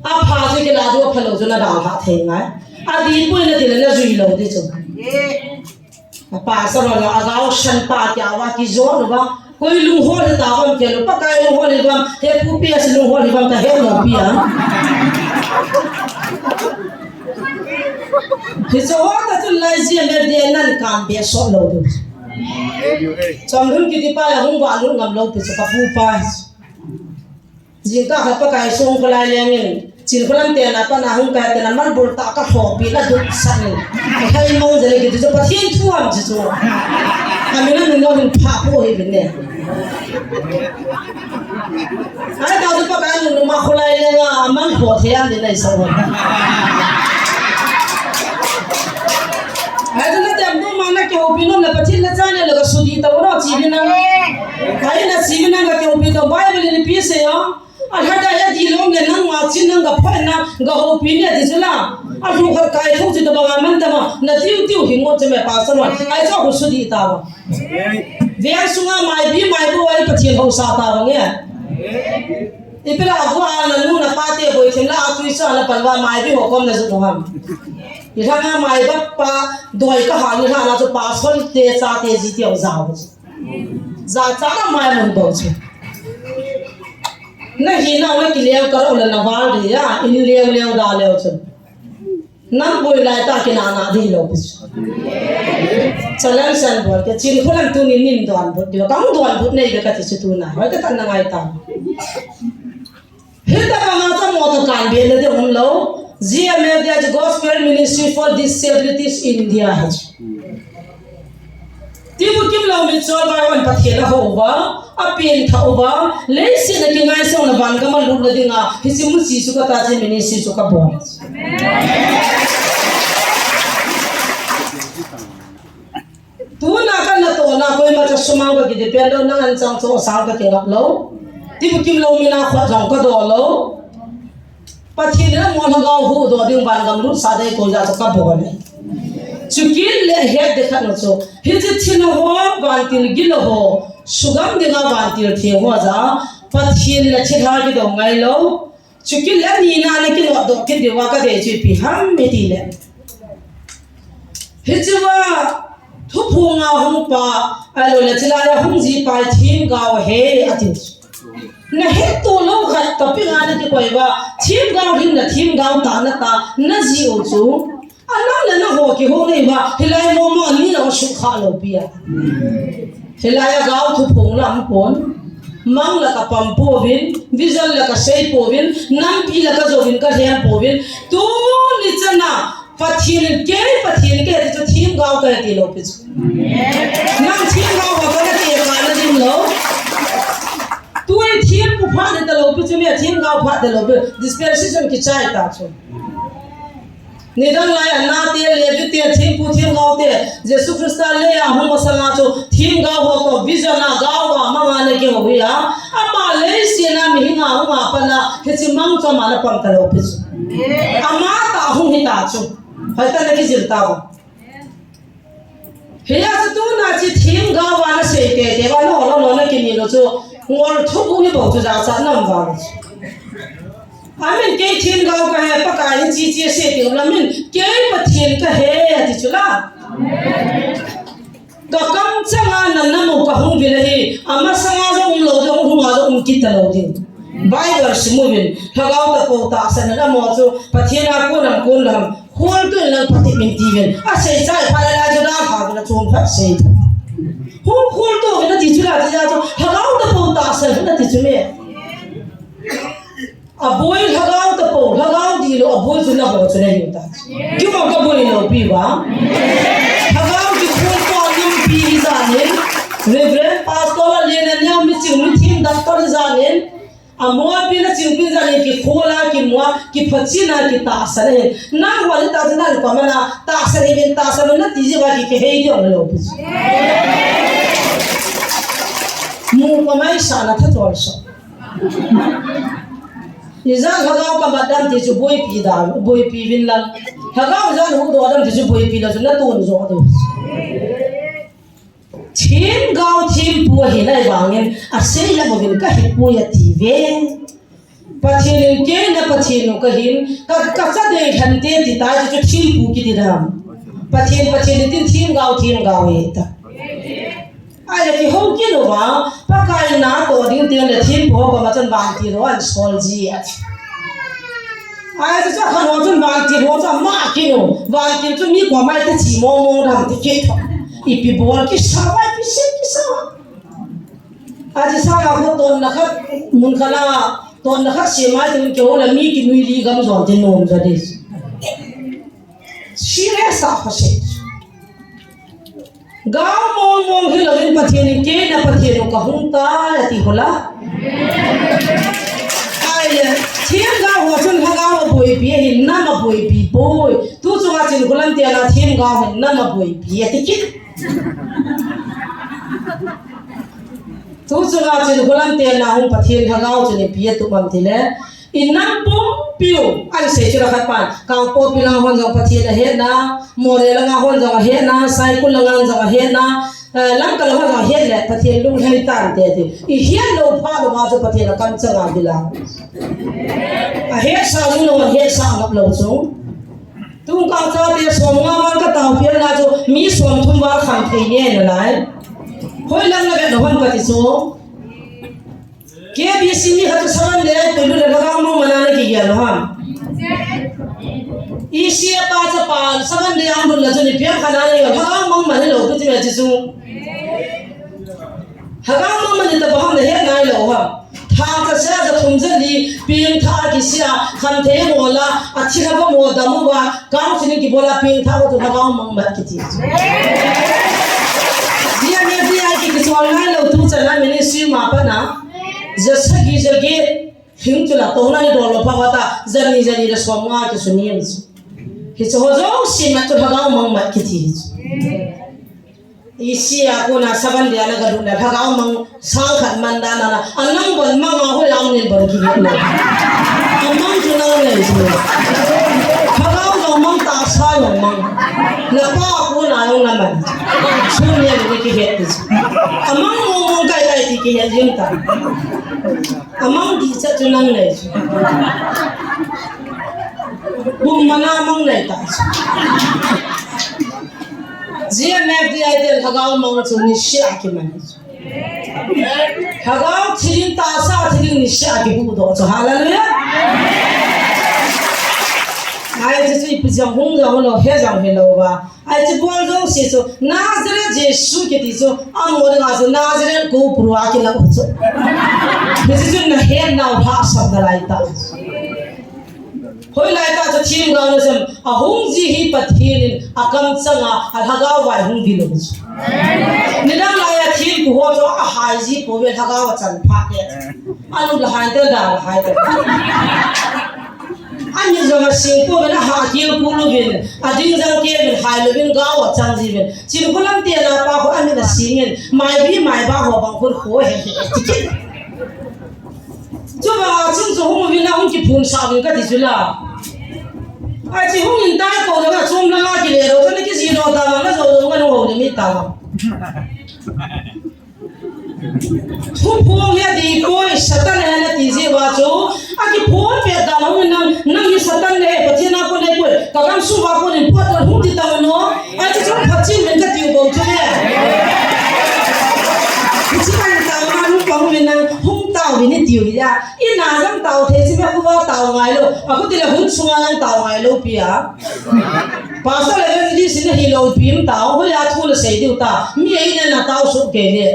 Apha chu kila diu, apha lou chu nadalha thei ngai. Adih poi nati le najui lou ding chu. Apa sa lo la, agao san pa kia va kijot uva. Koi lunghol hita vam kilo, Pakai lunghol hi vam, he pu P S lunghol hi vam kahe lou pi a. Hiche ho ta chun lai G M F D I nan kan be so lou diu. Chomlhun kiti pa la hung valut ngam lou pi chu kapu pa. Jingkah khat Pakai songkholai lengin. Chinkholam tena pat na hung kai tena malbol ta ka hlopi na duk san. Ka khai mong jale ki tu chu Pathen thu ham chu chu. Ka mina min lo hin pha po hi bin ne. Ai ta chu pa ka nu ma khulai le nga aman ho the an din ai sa. Ai tu na tem tu ma na ke ho bin na Pathen la cha ne lo ka sudi ta ro chi bin na. Ai na chi bin na ka ke ho bin to Bible ni pi se yo. Alhada ya di lom le nang ma chin nang ga phai na ga ho pi ne ti chu la. A lu khat kai thu chi to ba man ta ma na tiu tiu hi ngo che me pa sa ma. Ai cho hu su di ta ba. Ve sunga mai bi mai bo ai Pathen ho sa ta ba nge. I pela go a na nu na pa te boi them la a tui sa na pan ba mai bi ho kom na zu to ham. I thanga mai ba pa doi ka ha ni ha na chu pa sol te sa te ji te ho za ho. Za cha na mai mun bo chu. Na hi na na ki leo ka ro na na val ri ya, in leo leo da leo chu. Nam boi lai ta ki na na di lo pi chu. Chalan san bol ke Chinkholam tu ni nin don but di ka don but nei ka ti chu tu na. Hoi ka tan na ngai ta. Hita ka nga cha mo to kan be le de hum lo. G M F dia chu Gospel Ministry for Disabilities India ha chu. Tibu kim lo mi chol bai wan Pathen a ho uva, a pen tha uva, leiset a kingai song na van gam a lut na dinga, hi si mu si su ka ta che ministry su ka bon. Tuna ka na to na koima cha sumang ba ki depend lo nang an chang cho sang ka ki ngap lo. Tibu kim lo mi na khwa jong ka do lo. Pathen in amon lhagao huhdoh ding van gam lut sa dei koi ja chu ka bol e. Chukit le het ding khat nu chu. Hiche thil ho vantil gil ho. Sugam dinga vantil theng ho ja. Pathen le thilha kido ngai lo. Chukit le nina na kinotdoh kit diuva ka dei chu ipi ham iti le. Hichea thuphonga hung pa, ahilou le chilai a hung ji pa hi themgao ahi, ati. Na hetto lou khat topic a na kikoi uva, themgao hin na themgao tah na tah, na ji u chu. Anam le na ho kihou nei uva, hilai momo ani na sukha lou pi a. Hilai a gao thuphong lam pon. Mang la ka pam pouvin, vision la ka sei pouvin, nampi la ka jouvin ka lhem pouvin. Tuni chana, Pathen in kei, Pathen kei ti chu themgao kahi ti lou pi chu. Nang themgao ho kana ti kana ding lou. Tui thempu phat ding talou pi chu, mi themgao phat talou pi. Dispensation kichai ta chu. Nidang lai a nate, Levi te, thempu themgao te, Jesu Christa lei a hung masanga chu themgao ho toh vision a gao a manga na kihou hi a. Ama leiset a mihinga hung a pat a hiche mang chu ama na pang talou pi chu. Ama tah hung hita chu. Hoitah na kijil tauva. Hijeh a chu tuna chu themgao a na sei teitei uva, na ho lou lou na kinei lou chu ngol thup u hi bou chu jachat na um val chu. Amin kei themgao kahi, Pakai in hiche hiche asei teng ula min kei Pathen kahi ati chu la. Ka kamchanga na namu kahung vil ahi, amasanga jong umlou ding, ahunga jong um kit talou ding. Bible sim uvin, lhagao tapou tahsan na mo chu, Pathen a kon ham kon lou ham, kholtoh in lang phatep in tiuvin. Asei chai phat lai chu dalha uvin achom phat sei. Hung kholtoh uvin ati chu la ti ja chu, lhagao tapou tahsan na ti chu me. Aboi lhagao tapou, lhagao dihlou, aboi chu na ho chu na hiu ta. Keima kaboi lou pi uva. Lhagao kikhol toh lampi hi janin. Reverend Pastor la lena neo mi ching mi thim doctor hi janin. Amo pi na chingpin janin kikhol a kimu a kiphachin a kitahsan ahi. Nang ho le tahsan nang komana tahsan ahi vin tahsan na ti ji uva ki kihei diu lou pi. Mu komai sa na tha chol sa. Ijat lhagao kamat dam ti chu boipi dan, boipi vin lang. Lhagao ijat huhdoh dam ti chu boipi lou chu na tun jo ding. Themgao thempu ahi nai vangin, asei lam uvin kahi poi ati ve. Pathen in kei na Pathen u kahin, ka, ka cha dei lhante ti tai chu thempu kiti dam. Pathen, Pathen in tin themgao, themgao ahi ta. Ahile kihou kit uva, Pakai natoh ding teng le thempu ho koma chun vantil ho ahin sol ji ati. Ahile chu akhan ho chun vantil ho chu ama kinu, vantil chu mi koma iti chi mong mong dam ti kit tho. Ipi bol kisa uva, ipi sei kisa uva. Ahi chu sanga kho tonna khat mun khat a Tonna khat sem a tin kihou le mi kinui li gam jon ti nom ja di. Serious a khohsah. Gao mong mong hilou in Pathen in kei na Pathen u kahung tai ati hula. Ahile, themgao ho chun lhagao aboipi ahin, nam aboipi poi. Tu chunga Chinkholam te na themgao hin nam aboipi ati kit. Tu chunga Chinkholam te na hung Pathen lhagao chun ipi atup am tile. Inam pumpi u, ahin sei chu la khat pan, Kangpokpi langa hon jong Pathen ahetna, Moreh langa hon jong ahetna, Saikul langa jong ahetna, eh, Lamka langa jong ahet le, Pathen lunglhai tante ti. Ihet lou phat lou ma chu Pathen akamchang a bila. Ahetsah jing lou, ahetsah ngap lou chu. Tung kang chate som nga vang ka taopi na chu, mi som thum vang kham thei nge nalai. Hoilang na vet na hon kati chu. K B C mi khat chu Seven Day a lut le lhagao mang man a na kigel lou ham. E C a pa chapa Seven Day a lut le chu ni piang khat a na yo lhagao mang man lou tu ti me chi chu. Lhagao mang man ni ta ba ham na het nai lou ham. Thangcha sia ja thum ja li piang tha a kisia khamthei mo la a thi ha ba mo dam u ba Counselling kibol a piang tha ko tu lhagao mang mat kiti. Dia ne dia ki ki sual nai lou tu chan a ministry ma pa na. Ja sagi ja ge. Hing chu la to na ni dol lou pa wa ta. Ja ni ja ni la som nga ki su ni mi. Hi chu ho jo si ma tu lhagao mang mat kiti. Isia kona Seven Day a na ka lut na lhagao mang sang khat man dan a na. Anang bon mang a hoi ang nin bon ki lut na. Amang chu nang nei chu. Lhagao jong mang tahsa jong mang. Na pa kona jong na man. Sun ne ni ki het ti. Amang mong mong kai kai ti ki het jing ta. Amang di cha chu nang nei chu. Bum mana mang nei ta chu. G M F D I te lhagao mang chu nisea kiman. Lhagao thiling tahsa thiling nisea kihuhdoh chu. Hallelujah. Ai chu chu ipi jong hung jong lou, he jong he lou va. Ai chu bol jong si chu Nazareth Jesu kiti chu amo dinga chu Nazareth ko purua kilang chu. Hichu chu na het nau hahsat nalai ta. Hoilai ta chu themgao na sem, ahung ji hi Pathen in akamchang a, alhagao vai hung vil u chu. Nidang lai a thempu ho chu ahai ji pouve lhagao achan phat le. Anu la hai te da la hai te. Ani jong asing pouvin ahah kil kul uvin, ading jang kevin hai louvin gao achang jiuvin. Chinkholam te na pa ho ani na singin, maibi maiba ho bang khun ho he he ti kit. Chuba chung chu hung uvin a hung kiphun sah uvin kati chu la. Ai chi hung in tai ko na chom langa kile lou, kana kiji lou ta ma, na jo lou nga no ho ni mi ta ma. Thuphong hi adi poi, Satan hi nati ji uva chu. Akiphon pet dan hung in nang, nang hi Satan le, Pathen a kon le poi. Ka gam sung uva kon in pot hung ti ta no. Ai chu chung phat chin men kati u bou chu le. Hichi kan ta ma hung pa hung in nang hung tao ni tiu ya. Ina jong tao thei si me khu va tao ngai lou. A khu ti le hun sunga jong tao ngai lou pi a. Pastor le evangelist in hilou pi um tao, hoiya thu la sei diu ta. Mi ei ne na tao su ke le.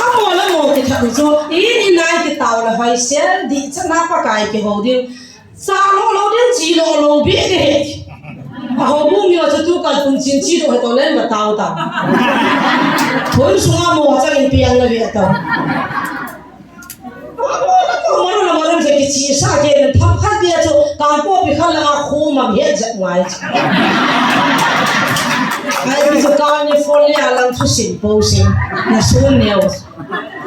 Amo la mo ki tha chu, i ni nai ki tao la vai sel di cha na Pakai kihou diu. Cha lou lou ding, chi lou lou beh ding. A houbung mi ho chu tu kal pum chin chi lou he to len ma tao ta. Hun sunga mo chang in piang la beh ta. A mo la ko maru la maru se kichi sa ke len tham khat beh chu Kangpokpi khat langa khu mam het jat ngai. Ai pi chu California lang thusim posing na sun neo.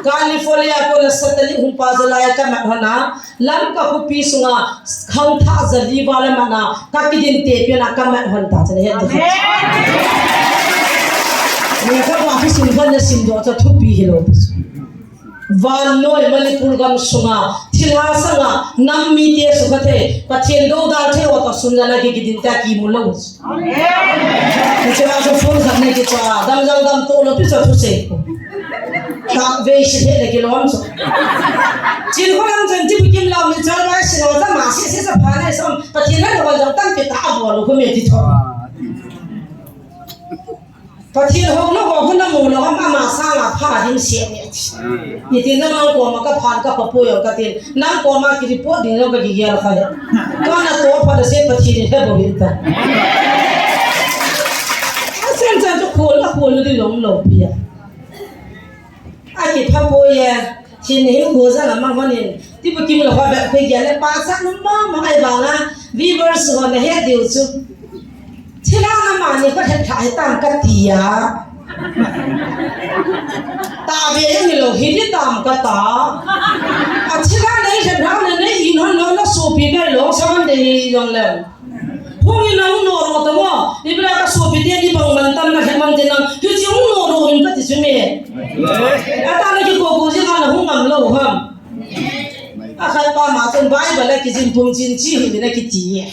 California kona Satali hung pa ja lai a ka mat hon a, Lamka khopi sunga khangthah ja li val a mat na, ka kidin te pi na ka mat hon ta chane het. Amen. Ni ka ba ki sim hon na sim doh chu thupi hilou. Vannoi Manipur gam sunga, thilha sanga, nam mite sukha thei, Pathen dodal thei ho toh sun jana ki kidin ta kimu lou. Amen. Hiche a chu phone khat nei kicha, dam jang dam to lou pi chu thusei. Ka vei si he le kilom chu. Chinkholam chun ti bukim lam ni chal mai si lo ta ma si si sa pha nei som, Pathen na lo jang tam pi ta a bol lou khu me ti tho. Pathen houna ho khu namu lou ham, ama sanga pha ding seh ne. Iti na nang koma kaphan kapha poi jong katin. Nang koma ki report ding jong kagel kha e. Kana toh pha da se Pathen in he bou hin ta. Asen chan chu khol la khol ding lom lou pi a. Akipha poi e. Chin hin khu jang ama honin. Ti bu kim lou ho be pe gel le pa sa num ma ma ai ba nga. Viewers ho na he diu chu. Thilha na mani kho thet tha hitam kati a. Ta ve jong hilou, hiti tam kata. A thilha nei thet tha nei nei in hon lou na sopi kai lou, sa hon dei jong le. Hung in hung no ro ta mo. Ibra ka sopi te ni bang man tam na he man te na. Hichi hung no ro in kati chu me. Ata na kiko ko jing na hung ngam lou ham. Akhat pa ma chun Bible a kijin pum chin chi hi vin akiti e.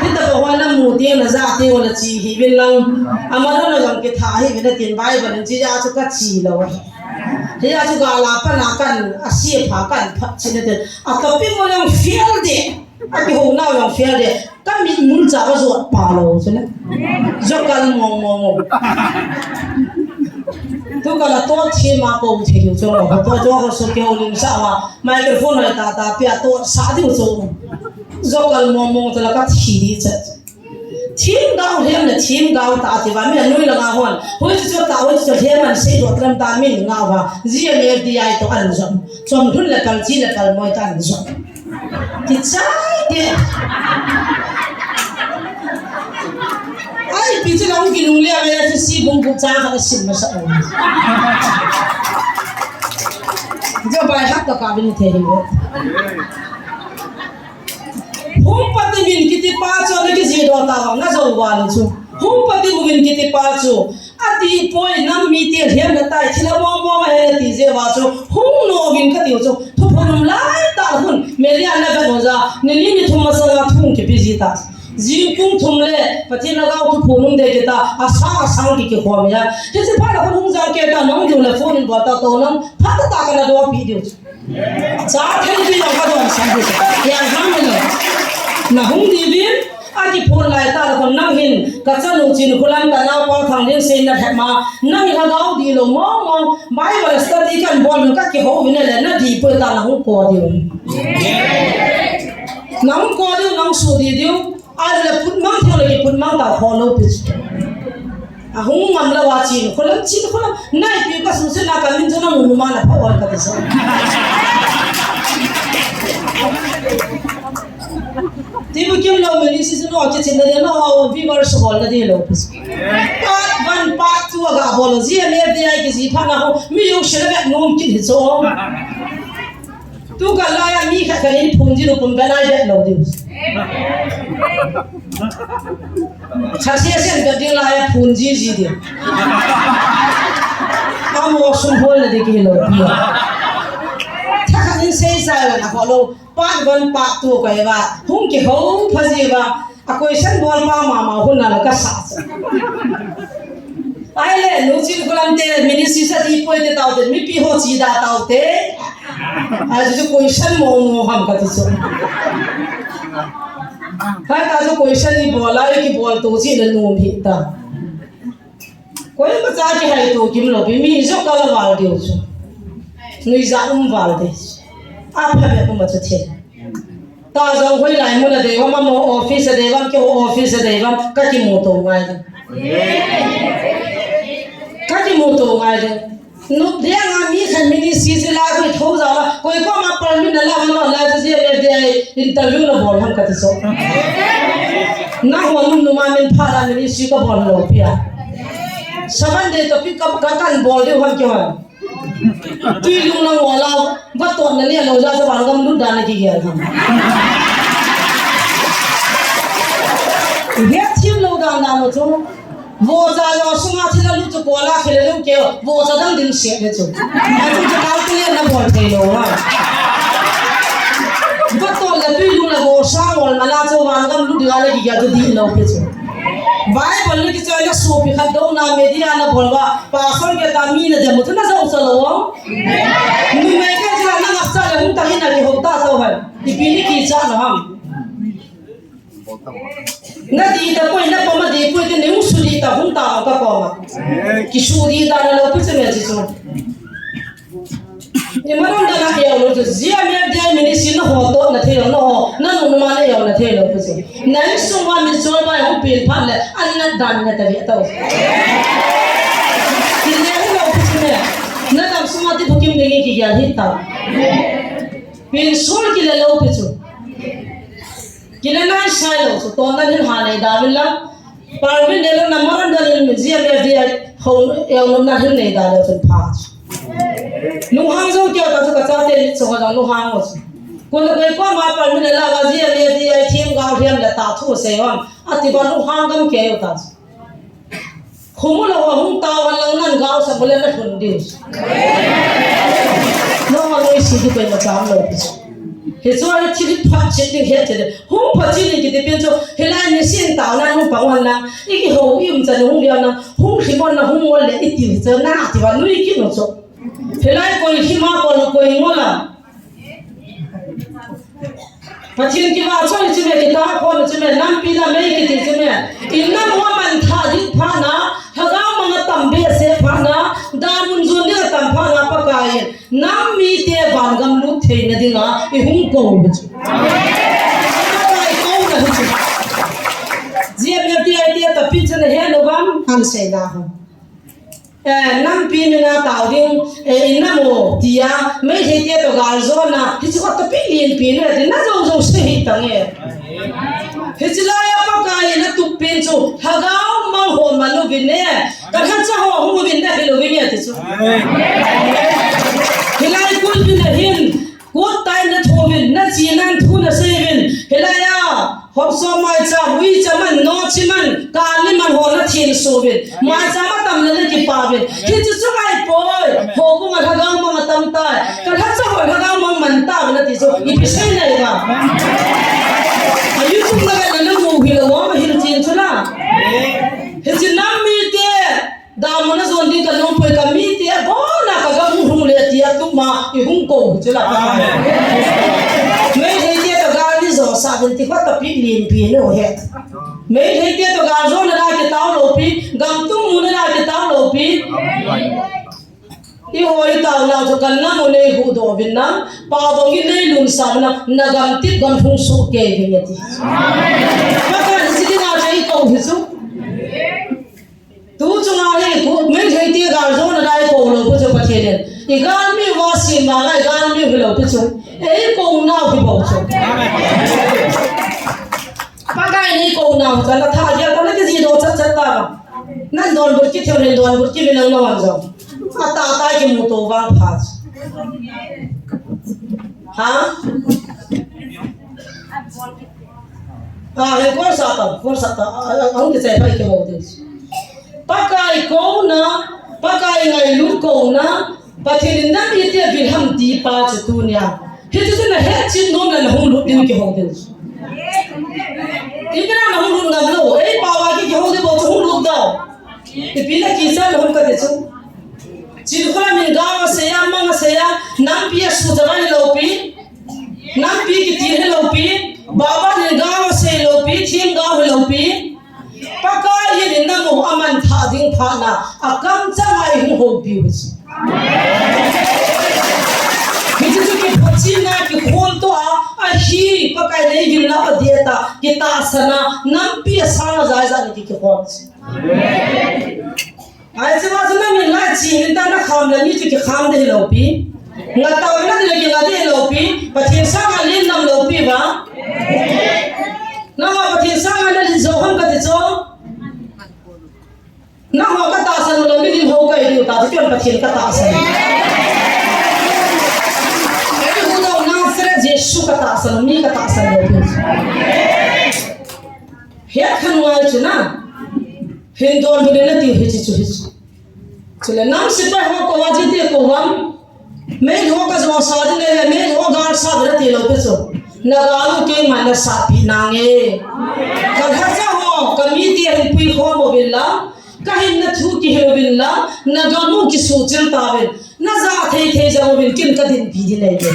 Hitabang ho namu teng naja teng ho nachi hi vin lang. Aman na jong kitha hi vin atin Bible in chi ja chu kachi lou. Hia chu gala pana kan ase pha kan phat chin atin. Akaping mo jong fail de. Akihou nau jong fail de. Ka mit mun cha ka jot pa lou chu le. Jokal mong mong. Tu kala toh thim a ko thei chu lo. Toh jo ko so ke ulim sa wa. Microphone hoi ta ta pia toh sa diu chu. Jokal mong mong chu la ka thi di cha. Thim gao hem le thim gao ta ti ba mi anui la nga hon. Hoi chu ta hoi chu hem an sei dot lam ta min nga wa. G M F D I toh an jom. Chom thun le kal chi le kal moi ta an jom. Kichai te. Ai, pi chu lang kinung le a, si bung bung cha ka sim masa. Jo bai hak ka ka bin the hi. Hung pati min kiti pa chu na kiji do ta na jo wa ni chu. Hung pati min kiti pa chu. Ati poi, nang mi ti hiam na tai, thila mong mong a he na ti jeh uva chu, hung nom in kati u chu, thuphon um lai ta hun, media na vet u ja, ni ni ni thum masanga thu kipe ji ta. Jingkah thum le, Pathen lhagao thuphon um de kita, asang asang ki kikhom ya. Hiche phat a khun hung jang kei ta, nang diu le phone in bol ta to nang, phat ta kana dopi diu chu. Cha thei ti jong ka don san ti. Yang hang ni. Na hung di vin, akiphon lai ta la kon nang hin, ka chanu Chinkholam ka naopa Thanglinsen na lhep ma, nang hin lhagao di lou mong mong, Bible study kan bol ka kihou vin le, na di poi ta na hung ko diu. Na hung ko diu, na hung su di diu. Ahile put mang thei le, put mang ta kho lou pi. Ahung ngam lou a Chinkholam, Chinkholam. Nai pi ka su se na ka min jong na mu ma na pha ol ka ti sa. Ti bu kim lou mi ni si su no ke chin na de no, viewers bol na de lou pi. Part one, part two ga bol ji a le de ai ki ji pha na ho. Mi yo se le nom ki hi so. Tu ka lai a mi khat khat in phun ji lu pum ka lai vet lou diu. Khat sia sen ka ding lai a phun ji ji diu. Amo sum hol na de ki lou diu. Tha khat in sei sai la na ko lou. Part one, part two ka e va. Hung kihou pha ji va. A question bol pa mama hun na la ka sa sa. Ahile, nu Chinkholam te, ministry sa di poi te tau te, mipi ho chi da tau te. Ahi chu question mo mo ham ka ti chu. Hai ta chu question ni bol a, ki bol to chi le nom hi ta. Koima cha kihai to kim lou pi mi jo ka la val diu chu. Nuijat um val de. Apha be um a chu the. Ta jong hoilai mun a dei uvam, amo office a dei uvam, keiho office a dei uvam, ka kimu to ngai ding. Ka kimu to ngai ding. Nu, dia nga mi khat ministry se la koi tho ja la, koi koma permit na la, no la, je le de interview na bol ham ka ti so. Na ho nun nu ma min pha la ministry ka bol lou pi a. Seven day to pick up ka kan bol de ham keiho. Tui lung na ngol a, va ton na nia lou ja sa van gam lut dan na kigel ham. He thim lou dan dan lou chu. Vohcha jo sunga thil a lut chu kol a khel lou kei, vohcha dang ding se le chu. A chu chu kal tu le na bol thei lou ha. Va ton le tui lung le vohcha ngol ma la chu van gam lut dan na kigel chu di lou pe chu. Bible ni kichoi na sopi khat douna media na bol uva, pastor kiti mi na dem u chu na jao sa lou. Numei khat chu na ngap cha le hung ta hi na kihou ta to hai. Ipi ni kicha na ham. Na di ta poi, na pama di poi, ti nung su di ta hung ta ka pama. Ki su di ta na lo pu che me chi su. Ni ma dong da na ya lo chu, zia me dia mi ni sin na ho to na thei lo, na ho, na nu na ma na ya na thei lo pu che. Na ni su ma mi so ba hung pin phan le, an na dan na ta vi ta. Ki le lo pu che me. Na dam su ma ti phukim de ngi ki ya hi ta. Pin sul ki le lo pu che. Kile nai sai lo, so ton na hin ha nei da min la. Par min ne lo na maran da min zia me zia ho, eu nom na hin nei da lo chun pha. Lu hang zo kya ta ka cha te so ka lu hang lo. Ko na koi ko ma par min la ga zia me zia thim ga thiam la ta thu se wan. Ati ba lu hang gam ke yo ta. Khumula wa hung ta wan lang nan gao sa mula na hun diu. No ma noi si di pe ma cham lo. Hi chu a thil phat chet ding he che de. Hung phat chet ding kiti pen chu, hilai ni sin tao na hung pang wan na. I kiho i um chan hung liao na. Hung hi mon na hung mon le i ti chu na ti wan nui ki no chu. Hilai koi hi ma ko koi mo la. Pathen kivahchoi chu me, kitah khom chu me, nampi la mei kiti chu me. Inna mo man tha ding phat na, lhagao mang atam be se phat na, damun jon ding atam phat na Pakai in, nam mite vangam lut theina dinga, i hung kou u chu. Pakai kouna hi chu. Zia me ti ai ti a tapin chu na he lo vam, han sei na ho. Eh, nampi mina tao ding, eh, inna mo, tia, Meitei te to gal zona, hichu ka topic in pi ne, ti na zo zo se hi tang e. Hichu la ya Pakai na tup pen chu, lhagao mang ho ma lo vin ne, ka lhacha ho hu vin ne, hi lo vin ne, ti chu. Hilai kul vin ne hin, Kut tai na thu vin, na chi nan thu na sei vin. Hilai a, hop so mai cha, ui cha man, no chi man, ka ni man ho na thin su vin. Mai cha ma tam na na ki pa vin. Hi chu chu mai poi. Ho bu ma lhagao mang atam tai. Ka lhacha ho lhagao mang man ta na ti chu. I pi sei nai ba. A YouTube na na na mu hi lo ma hin chin chu na. Hi chi nam mi te. Damun a jon ding ka nung poi ka mite a bona ka gam hung le tia tuma i hung kou chu la. Amen. Meitei te ka gal ni zo sa vin ti kha ta pi lin pi no he. Meitei te to gal zona la ki tao lo pi, gam tum mu na la ki tao lo pi. I hoi tao la chu kan na mo nei hu do vin na, pa bang i nei lun sa na, na gam tip gam hung su ke vin ti. Amen. Ka kan si ti na chai kou hi chu. Tu chunga hi, ku, Meitei te gal zona lai kou lo pu chu Pathen in. I galmi va sim ma ngai galmi hi lo pu chu. Ei kou nau hi bou chu. Pakai nei kou nau chu, na tha gel ta na ki ji do chat chat ta. Nan don but ki theu nen don but ki min nang na wan zo. A ta ta ki mu to vang pha chu. Ha? A, he kor sa ta, kor sa ta, a, a, a, hung kichai pai kihou ding. Pakai kouna, Pakai ngailut kouna, Pathen in nam ite vil ham ti pa chu tunia. Hichu chu na het chet nom le na hung lut ding kihou ding. Ipi na na hung lut ngam lou, ei pa va ki kihou ding bou chu hung lut dau. Ipi na kisa na hung ka ti chu. Chin khola min gao a sei a, mang a sei a, nampi a su jawai lo pi. Nampi kitil hi lo pi, Baba in gao sei lo pi, thim gao hi lo pi. Pakai hin in namu aman tha ding phat na, a kam chang a i hung houpi u chu. Hichu chu kiphachina, kikhol to a, ahi, Pakai nei gilna a dia ta, kitahsan a, nampi a sang a jai jai ni ki kikhol. Ai, chu ma chu na min lai chi, min ta na kham la mi chu kikham de hi lo pi. Nga ta na de le ki nga de hi lo pi. Pathen sanga lin nam lo pi ba. Na ho Pathen sanga na lin zo ham ka ti chu. Na ho ka tahsan lo mi lin ho ka i diu ta chu Pathen ka tahsan. Ka i hu do Nazareth Jesu ka tahsan, mi ka tahsan lo pi. Hiat khan ngai chu na. Hin don bu na ti hi chu hi chu. Chule nam sipai ho ko wa ji ti ko wam. Mei ho ka jo sa di le, mei ho gal sa di ti lo pe chu. Na gal u kei ma na sa pi na nge. Ka lhacha ho, ka mi ti hin pui kho mo vin la. Ka hinna thu kihil vin la. Na gam u kisu chil ta vin. Na ja thei thei jong uvin kin ka dinpi di nei ve.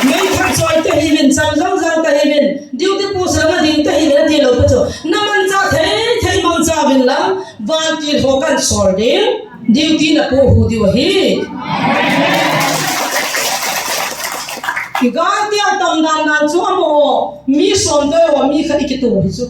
Mei khat Choi tahih uvin, chang jang jang tahih uvin, duty post lama ding tahih uvin ati lou pi chu. Na manchah thei thei mangcha uvin lang, vantil ho kan sol ding, duty na poh hu diu ahi. Kigal tia tam dan dan chu amaho, mi som doi ho, mi khat i kitoh hi chu.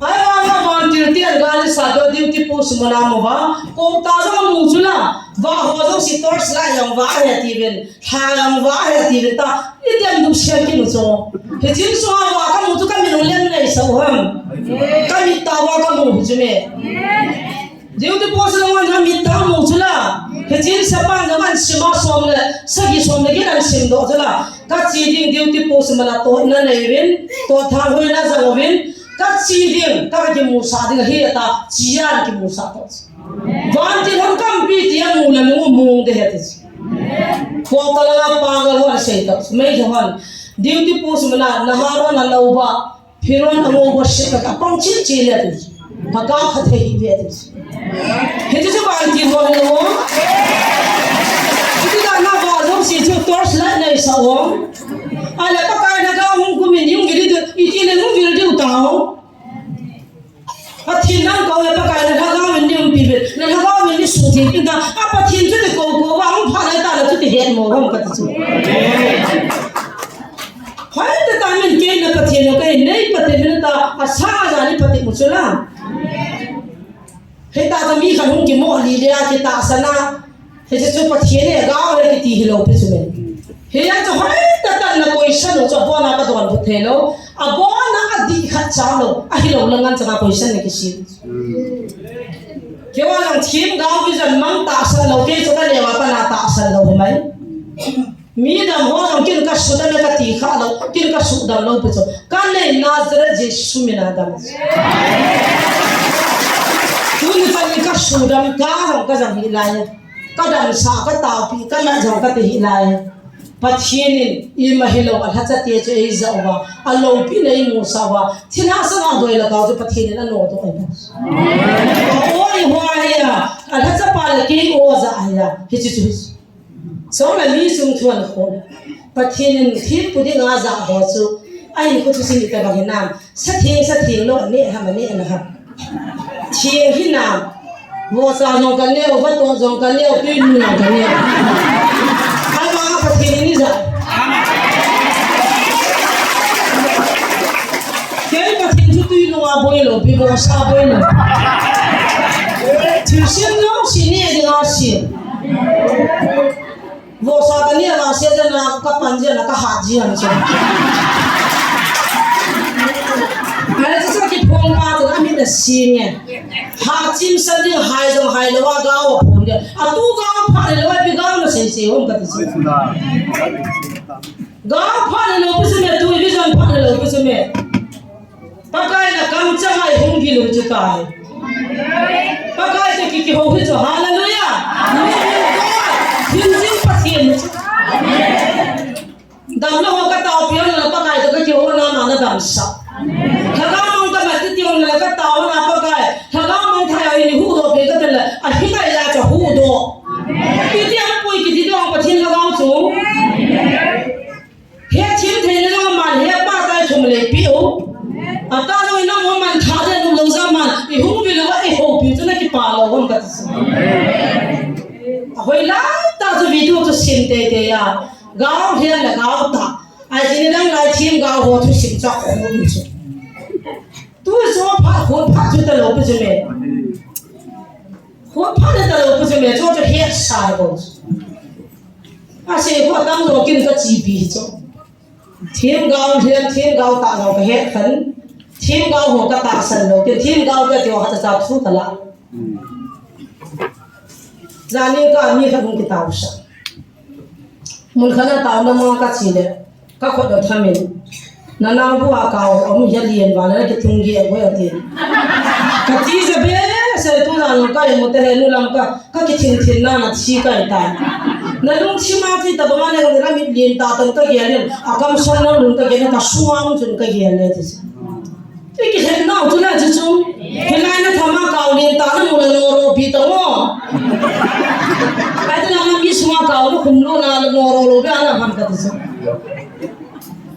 Ahivang a vantil ten gal i sat ding duty post muna mo va. Kou ta jong amu chu la. Vah ho jong si torch light jong vah ahi ati uvin. Lha jong vah ahi ati uvin ta. I diam dup siam kit u chu. Hiche sunga vah kamu chu ka min u leng nei sa u ham. Ka mit tah vah kamu hi chu me. Duty post lang a mit tah mu chu la. Hiche sepan jong an sim a som le. Sagi som le gin an sim doh chu la. Ka che ding duty post muna totna nei uvin. Tot thang hoina jang uvin. Ka che ding, ka kimusah ding ahi ata, che a kimusah tah. Vantil hon kampi ti amu le nung mong de he ti. Ko ka la pangal hon sei tah, mei hon. Duty post muna, na ha ron a lou ba, phi ron a lou ba se ka pang chin chin le ti. Ka ka kha thei hi ve ti. Hiche chu vantil hon lo. Hiche la na ba jong si chu torch light nei sa o. Ale Pakai na ka hung kumin yung gili tu, iti le hung gili tu tao. Pathen nang kou le Pakai na lhagao in nei umpi uvin, na lhagao in nei suhtheng uvin ta, a Pathen chuti kou kou va, hung pha le ta na chuti het mo ham kati chu. Hoi ta ta min kei na Pathen o kei, nei Pathen min ta, asa aja ni Pathen mu chu la. Hita ta mi khat hung kimo li le a kitahsan a, Hiche chu Pathen in agao ahi kiti hilou pi chu me. Hiche chu hoi tah tah na question u chu abon a ka donbut thei lou. Abon a adih khat cha lou. Ahilou le ngan changa question na kisei. Keiho jong themgao vision mang tahsan lou, kei chu ka neo a pat na tahsan lou hi mai. Mi dang ho jong kin ka sudam e kati kha lou, kin ka sudam lou pi chu. Ka nei Nazareth Jesu min a dam. Tuni chan in ka sudam ka jong ka jam hi lai. Ka damsah, ka taopi, ka mat jong ka ti hi lai. Pathen in ima hilou, alhacha te chu eija uva, aloupina eimusah uva, thina sanga doi le kau chu Pathen in anodoh ahi. Oi, hua hi a, alhacha pa le kei o ja ahi a, hiche chu hiche. Song le mi sung thuan khon. Pathen in thempu dinga ajah ho chu, ahin kho thusim tabang hinam. Sa theng, sa theng lou, aneh ham, aneh na ham. Theng hinam. Vohsa jong ka neo, vattoh jong ka neo, tuinung jong ka neo. Ahivang a Pathen in eija. Kei Pathen chu tuinung a boi lou, pi vohsa boi lou. Thusim lou, si neh dinga si. Vohsa ka neh a se jana, ka pan jana, ka hat ji ham chu. Ahile chu sa kiphong pa chu amit a sing e. Hat chim sa ding hai jong hai lou a gao a phon ding. Atu gao pha le lou a pi gao na sei sei hom kati chu. Gao pha le lou pi chu me, tu vision pha le lou pi chu me. Pakai na kamchang a i hung gil u chu tai. Pakai te ki, kihou hi chu. Hallelujah. Amen. Hingjing Pathen chu. Damlou ho ka taopi hon le Pakai te ka kihou na ma na damsah. Lhagao mang ka mat ti hon le ka tao na Pakai. Lhagao mang thai a i huhdoh pi ka te le. Ahi ngai la cha huhdoh. Iti a pui kiti dong Pathen Lhagao chu. Hethem theina jong aman he pa tai thum le pi u. Ata jong ina mo man tha de nu lo ja man. I hung vil uva i houpi u chu na kipa lou ham kati chu. Ahoi lai tah chu video chu sim tei tei a. Gao hian le gao tah. Ai jing dang lai themgao ho thusim chu khu nu chu. Tu chu pha khu pha chu talou pi chu me. Khu pha le talou pi chu me. Chu chu het sa ko. Asei ho tam lo kin ka chepi hi chu. Themgao, themgao tah jong ka het khan. Themgao ho ka tahsan lou. Themgao ka ti ho ha cha cha thu ta la. Jani ka mi khat hung kitaosah. Mun khat a taona ma ka che le. Ka khut a thamin. Na nang bu a ka o, om hia lien ba na kithung ge go ati. Ka ti je be, se tu na ka i mu te he nu lam ka. Ka kithing thing na na thi ka i tai. Na lungthim a thi ta banga ne ka mit lien ta tan ka gel in, a kam song na lung ka gel in, ka sunga um chun ka gel le ti. Ti kihet nau chu na chu chu. Hilai na thama ka lien ta na mu na no ro pi ta ngo. Ai ta na mi sunga ka lo khum lo na no ro lo be ana ham ka ti chu.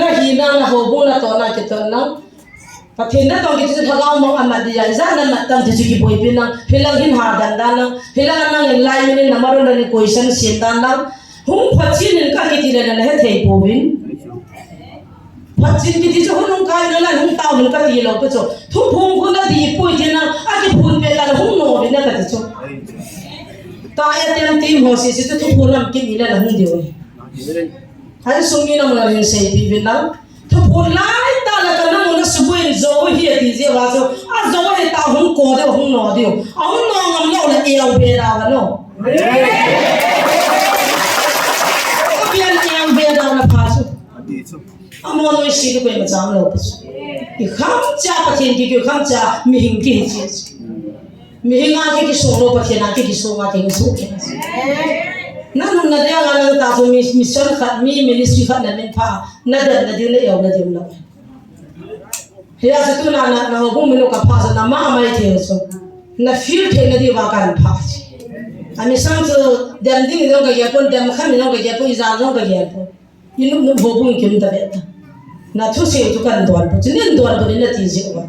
Na hina, na houbung, na tohna kitoh nang. Pathen natong kiti chu lhagao mong amat dia, ijat namat tam ti chu kiboipi nang, hilang hin hadan dan nang, hilang nang in lai min in na marun na ni koisan sin dan nang, hung phatchin in ka kiti le na hethei pouvin. Phatchin kiti chu hun hung kai na la hung tao hin kati lou pi chu, thuphong khu nadipoi ti nang, akiphon pet la hung nouvin na kati chu. Ka atem tim ho sese chu thuphon lam kit ni le na hung diu. Insung mi nang la hin seipi vin nang. Thuphon lai tah le ka namu na suboi in jou hi ati jeh uva chu, ajou hi ta hung ko diu, hung no diu. Ahung no ngam lou le eu be da va no. Ka pian eu be da na pha chu. Amo noise di koima cham lou pi chu. I kham cha Pathen ki, ki kham cha mihing ki hi chi. Mihing a ki kisong lou, Pathen a ki kisong a ki kisong ki. Na nung na dia nga nang ta chu mi, mission khat, mi ministry khat na min pha, na dan na ding, na eu na ding lou. Hia chu tu na, na, na houbung minu ka pha chu na ma mai thei chu. Na feel thei na diu va kan pha. A mission chu dem ding jong ka gel pon, dem khan jong ka gel pon, ijat jong ka gel pon. Inum num houbung kim ta ve ta. Na thusei chu kan donbut, chu nin donbut in na ti jeh uva.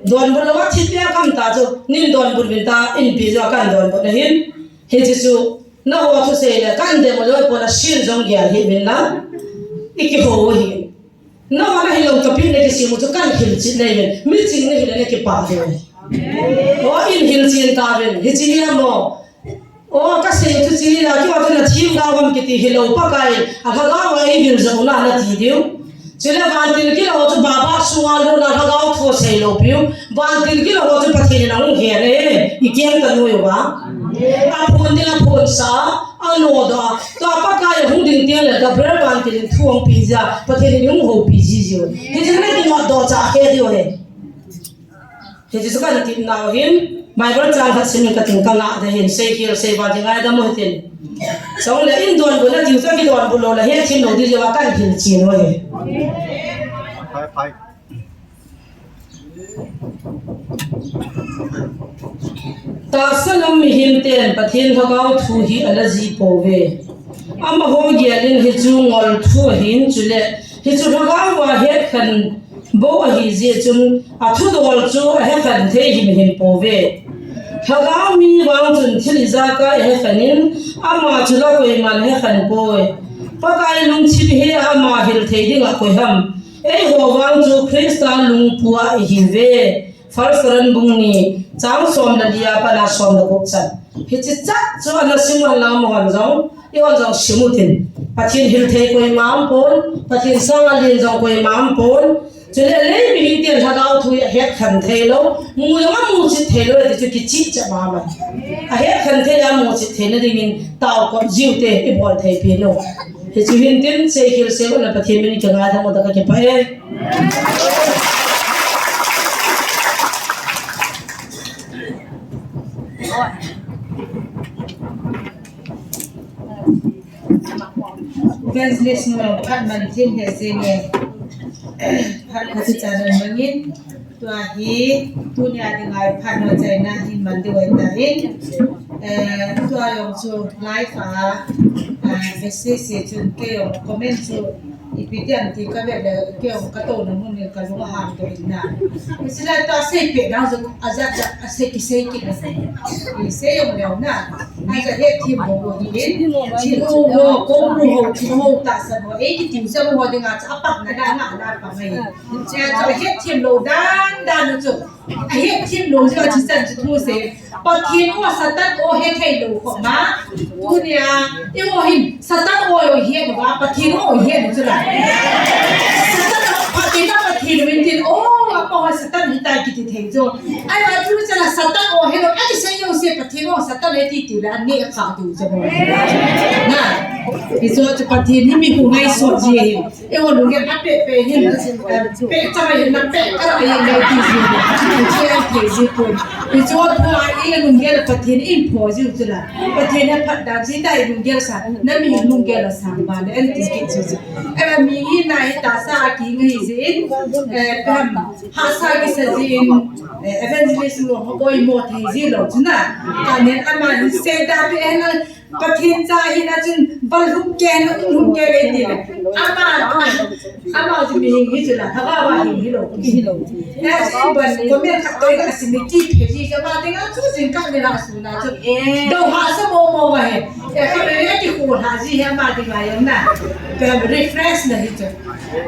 Donbut lou a thipbeh a kam ta chu, nin donbut vin ta, inpi jeh a kan donbut na hin. Hiche chu, na ho thusei le, kan dem lou pon a sin jong gel hih vin lang. I kihou u hi. Na ho na hilou topic na kisem u chu kan hilchet na hi vin. Miching na hile na kipah diu. O, in hilchen ta vin. Hiche hi amo. O, ka sei chu chi la, kei va chu na themgao ham kiti hilou, Pakai a lhagao a eihil jou na na ti diu. Chule vantil kila ho chu baba sunga lutna lhagao thu sei lou piu. Vantil kila ho chu Pathen in ahung he le, i keng ta noi uva. Aphon ding aphon sa, anodoh a. Tua Pakai hung ding teng le Gabriel vantil in thu ahung pe jeh a, Pathen in hung houpi ji jiu. Hiche na kinodoh cha he diu he. Hiche chu ka na tip nau hin, Bible chang khat sim in ka tin ka ngah de hin, sei khel sei val ding ngaidam u hitin. Chule in donbut na diu chu kidonbut lou le, hethem lou diu jeh uva kan hilchen u hi. Phai, phai. Tahsa lam mihem ten Pathen Lhagao thu hi ala ji pouve. Amaho gel in hichu ngol thu ahin, chule hichu Lhagao a hekhen bou ahi jeh chun athudol chu ahekhen thei himhim pouve. Lhagao mi vang chun thil ijat a ahekhen in, ama chu la koiman ahekhen poi. Pakai lungthim hi ama hil thei ding a koi ham? Eiho vang chu Christa lungpua ihiuve. First Corinth bung ni, chang som le li a pat a som le gup chan. Hiche chan chu ana sim u hen lang, amahon jong, eihon jong sim u tin. Pathen hil thei koima um pon, Pathen sanga len jong koima um pon. Chule lei mihem ten Lhagao thu hi ahekhen thei lou, mu jong amu chit thei lou, ti chu kichih cheh mama. Ahekhen thei a mu chit theina dingin taokop jiu te ibol thei pen u. Hichu hin tin, seikhel sei u le Pathen min in ka ngaidam u, ka kipah e. Evangelist nu, phat man tin he jing e. Phat khat cha nan mangin. Tua hi, tunia dinga phat na chaina hin man diu ahitai. Eh, tua jong chu live a, ah, message chun kei jong comment chu ipi ti ham ti ka vet le kei jong ka touna mun in ka lung ahang doh in na. Hiche lai tua seipeh dang chu ajat jat a sei kisei kit na sei. Isei jong leu na. Aja hetthem bou hi in. Thil ho, ho, kong ho, thil ho, tahsan ho, ei kiti u jong ho dinga chu apang na na nga na pang ngai. Chu chu ahetthem lou dan dan u chu. Ahetthem lou chu, athi chan chu thu sei. Pathen o Satan o hethei lou koma. Tunia, eiho hin, Satan o jong het uva, Pathen o jong het u chu la. Satan o, Pathen a Pathen u in tin, o, amaho Satan hitai kiti thei chu. Ahivang chu chan a Satan o helou, akisei jouse Pathen o Satan ahi ti tiu le, ani akha tiu chu. Na, hichu chu Pathen hi mi khu ngaisot ji ahi. Eiho lunggel a peh peh hin, eh, peh chang ahin na peh kar ahin na ti ji. Hiche ahi thei ji pon. Hichu thu a i lunggel Pathen in pho ji u chu la. Pathen a phatda ji ta i lunggel sa. Na mi lunggel a sang ba le an ti kit ji ji. Ahivang mi hi na hi tahsa a kihing ahi jin, eh, pam, hahsa kisa jin, eh, evangelist nu ho poimo thei ji lou chu na. Ka nen ama hin seida peh hen, Pathen cha hina chun, val lhum kei na, um lhum kei ve ti le. Ama, ama chu mi hing hi chu la, Lhagao va hing hilou. Hilou. Na chu ban comment khat toi ka sim ni kiphe ji, ama dinga chu jingkah ni la su na chu. Eh. Dou hahsa mo mo va he. Eh, ka ve ki khu ha ji he ama dinga jong na. Pem refresh na hi chu.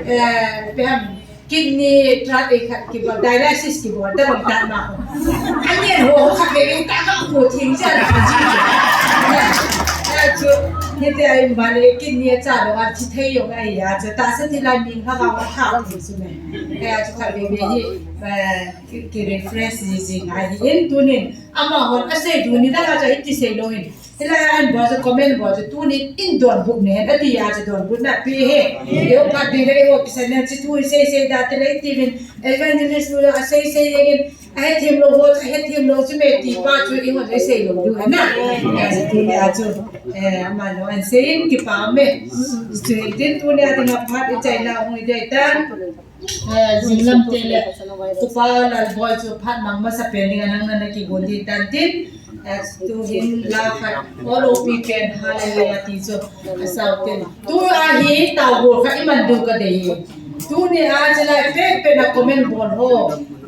Eh, pem Kidney tra-, eh, khat kibol, dialysis kibol, tabang ta ma ho. Angen ho, khat ve ve, ta ka ho thing cha na ka ji. Eh, chu, hiti a in ba le, kidney a cha lo, a thi thei jong ahi a, chu, tahsa thil a min ha ka ma tha thei chu me. Eh, chu khat ve ve hi, eh, ki, ki refresh ji ji ngai hi in tunin, amahon asei du ni da ka chu hiti sei lou in. Hilai a ahin bol chu comment bol chu tunin in donbut ne hen ati a chu donbutna pe he. Eiho phat ding le eiho kisan ne chu thu sei sei da te le ti vin evangelist nu a sei sei jeng in ahethem lou ho ahethem lou chu me ti pa chu eiho le sei lou diu ahi na. A chu tuni a chu, eh, ama lo an sei in kipa me. Chu hin tin tuni a dinga phat i chaina hung i dei tan. Eh, jinglam te le, Upa Lalboi chu phat mang masa pen ding a nang na na kigon ding tan tin. Eh, tu hin la khat, O L O P pen, Hallelujah ti chu, a sao tin. Tu a hi, tao bol kha i man diu ka dei hi. Tuni a chu lai pek pen a comment bol ho.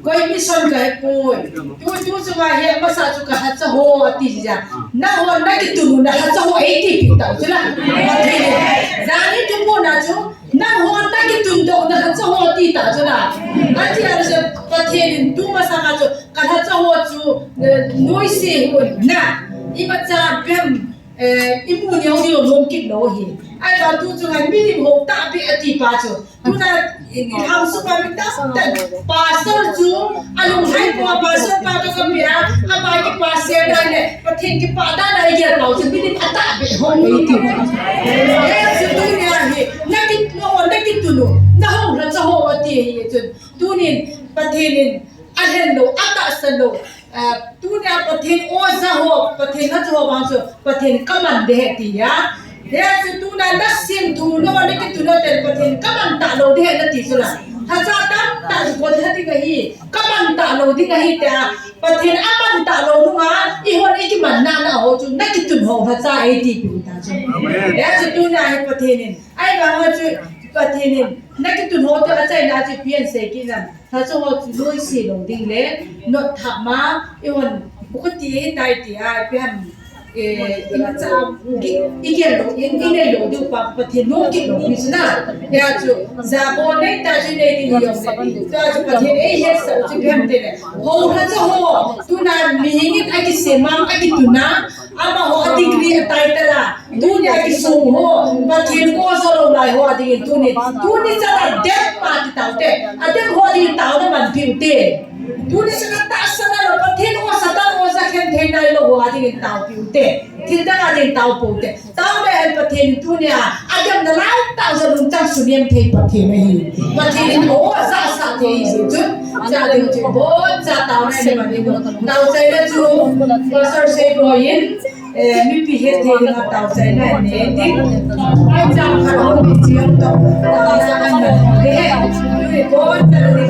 Koi mission ka he poi. Tu, tu chu nga hi, masa chu ka ha cha ho, ati ja. Na ho, na ki tu na ha cha ho, ei ti pi tao chu la. Ati. Jani tu mo na chu, Nang ho na kitun doh na lhacha ho ti ta chu na. Ati a chu Pathen in tu masanga chu ka lhacha ho chu, eh, noise ho na. Imacha pem, eh, imu neo neo lom kit lou hi. Ahivang tu chu ngai milim ho tahbeh ati pa chu. Tuna, eh, hausa pa mi tam tan. Pastor chu, alunghai pa, pastor pa ka kapia, ama kipah sel dan le, Pathen kipah dan a igel pau chu milim atahbeh ho hi ti. Eh, chu tunia hi, na ki, na ho, na kitun u, na ho lhacha ho ati hi chu. Tunin, Pathen in, alhen lou, atahsan lou. Ah, tunia Pathen o ja ho, Pathen lhacha ho vang chu, Pathen kaman ding ahi tia. Hijeh chun tuna nasem tu, na ho na kitun u ten Pathen kaman talou ding ahi nati chu la. Lhacha tamtah chu koi lha ding ahi, ka man talou ding ahi tia, Pathen aman talou nunga, eihon ikimanna na ho chu, nakitun ho lhacha eiti piu ta chu. Amen. Hijeh chun tuna hi Pathen in, ahivang ho chu, Pathen in, nakitun ho chu achaina chu ipi asei kit nam. Lhacha ho chu loise lou ding le, not thah ma, eihon, bukhuti ahitai tia, ipi ham, eh, icha, i, igel lou, i, inei lou diu pa, Pathen nom kit lou pi chu na. Hijeh chun, jabol nei ta chu nei ding jong le. Hijeh chun Pathen eihetsa chu ipi ham tile. Ho lhacha ho, tuna mihing in akisem a, akitun a, amaho a degree a title a. Tuni a kisung ho, Pathen oja lou lai ho adingin tuni, tuni chan a dep pa ti taute, adep ho adingin taona man piu te. Tuni chan a tahsan a lou, Pathen oja, Satan oja khen thei nai lou ho adingin tao piu te. Thil dang adingin tao pou te. Tao le hen Pathen tuni a, adep nalai tao ja lungchang sunem thei Pathen ahi. Pathen in oja sa thei ahi jeh chun, cha ding chu bon cha taona nei man ding. Tao chai le chu, Pastor Seiboi in, Eh, mipi hetthei dinga taochaina nei ding. Ai chang khat hung kichiam toh. Taona nei ding. He, lui bon chan ding.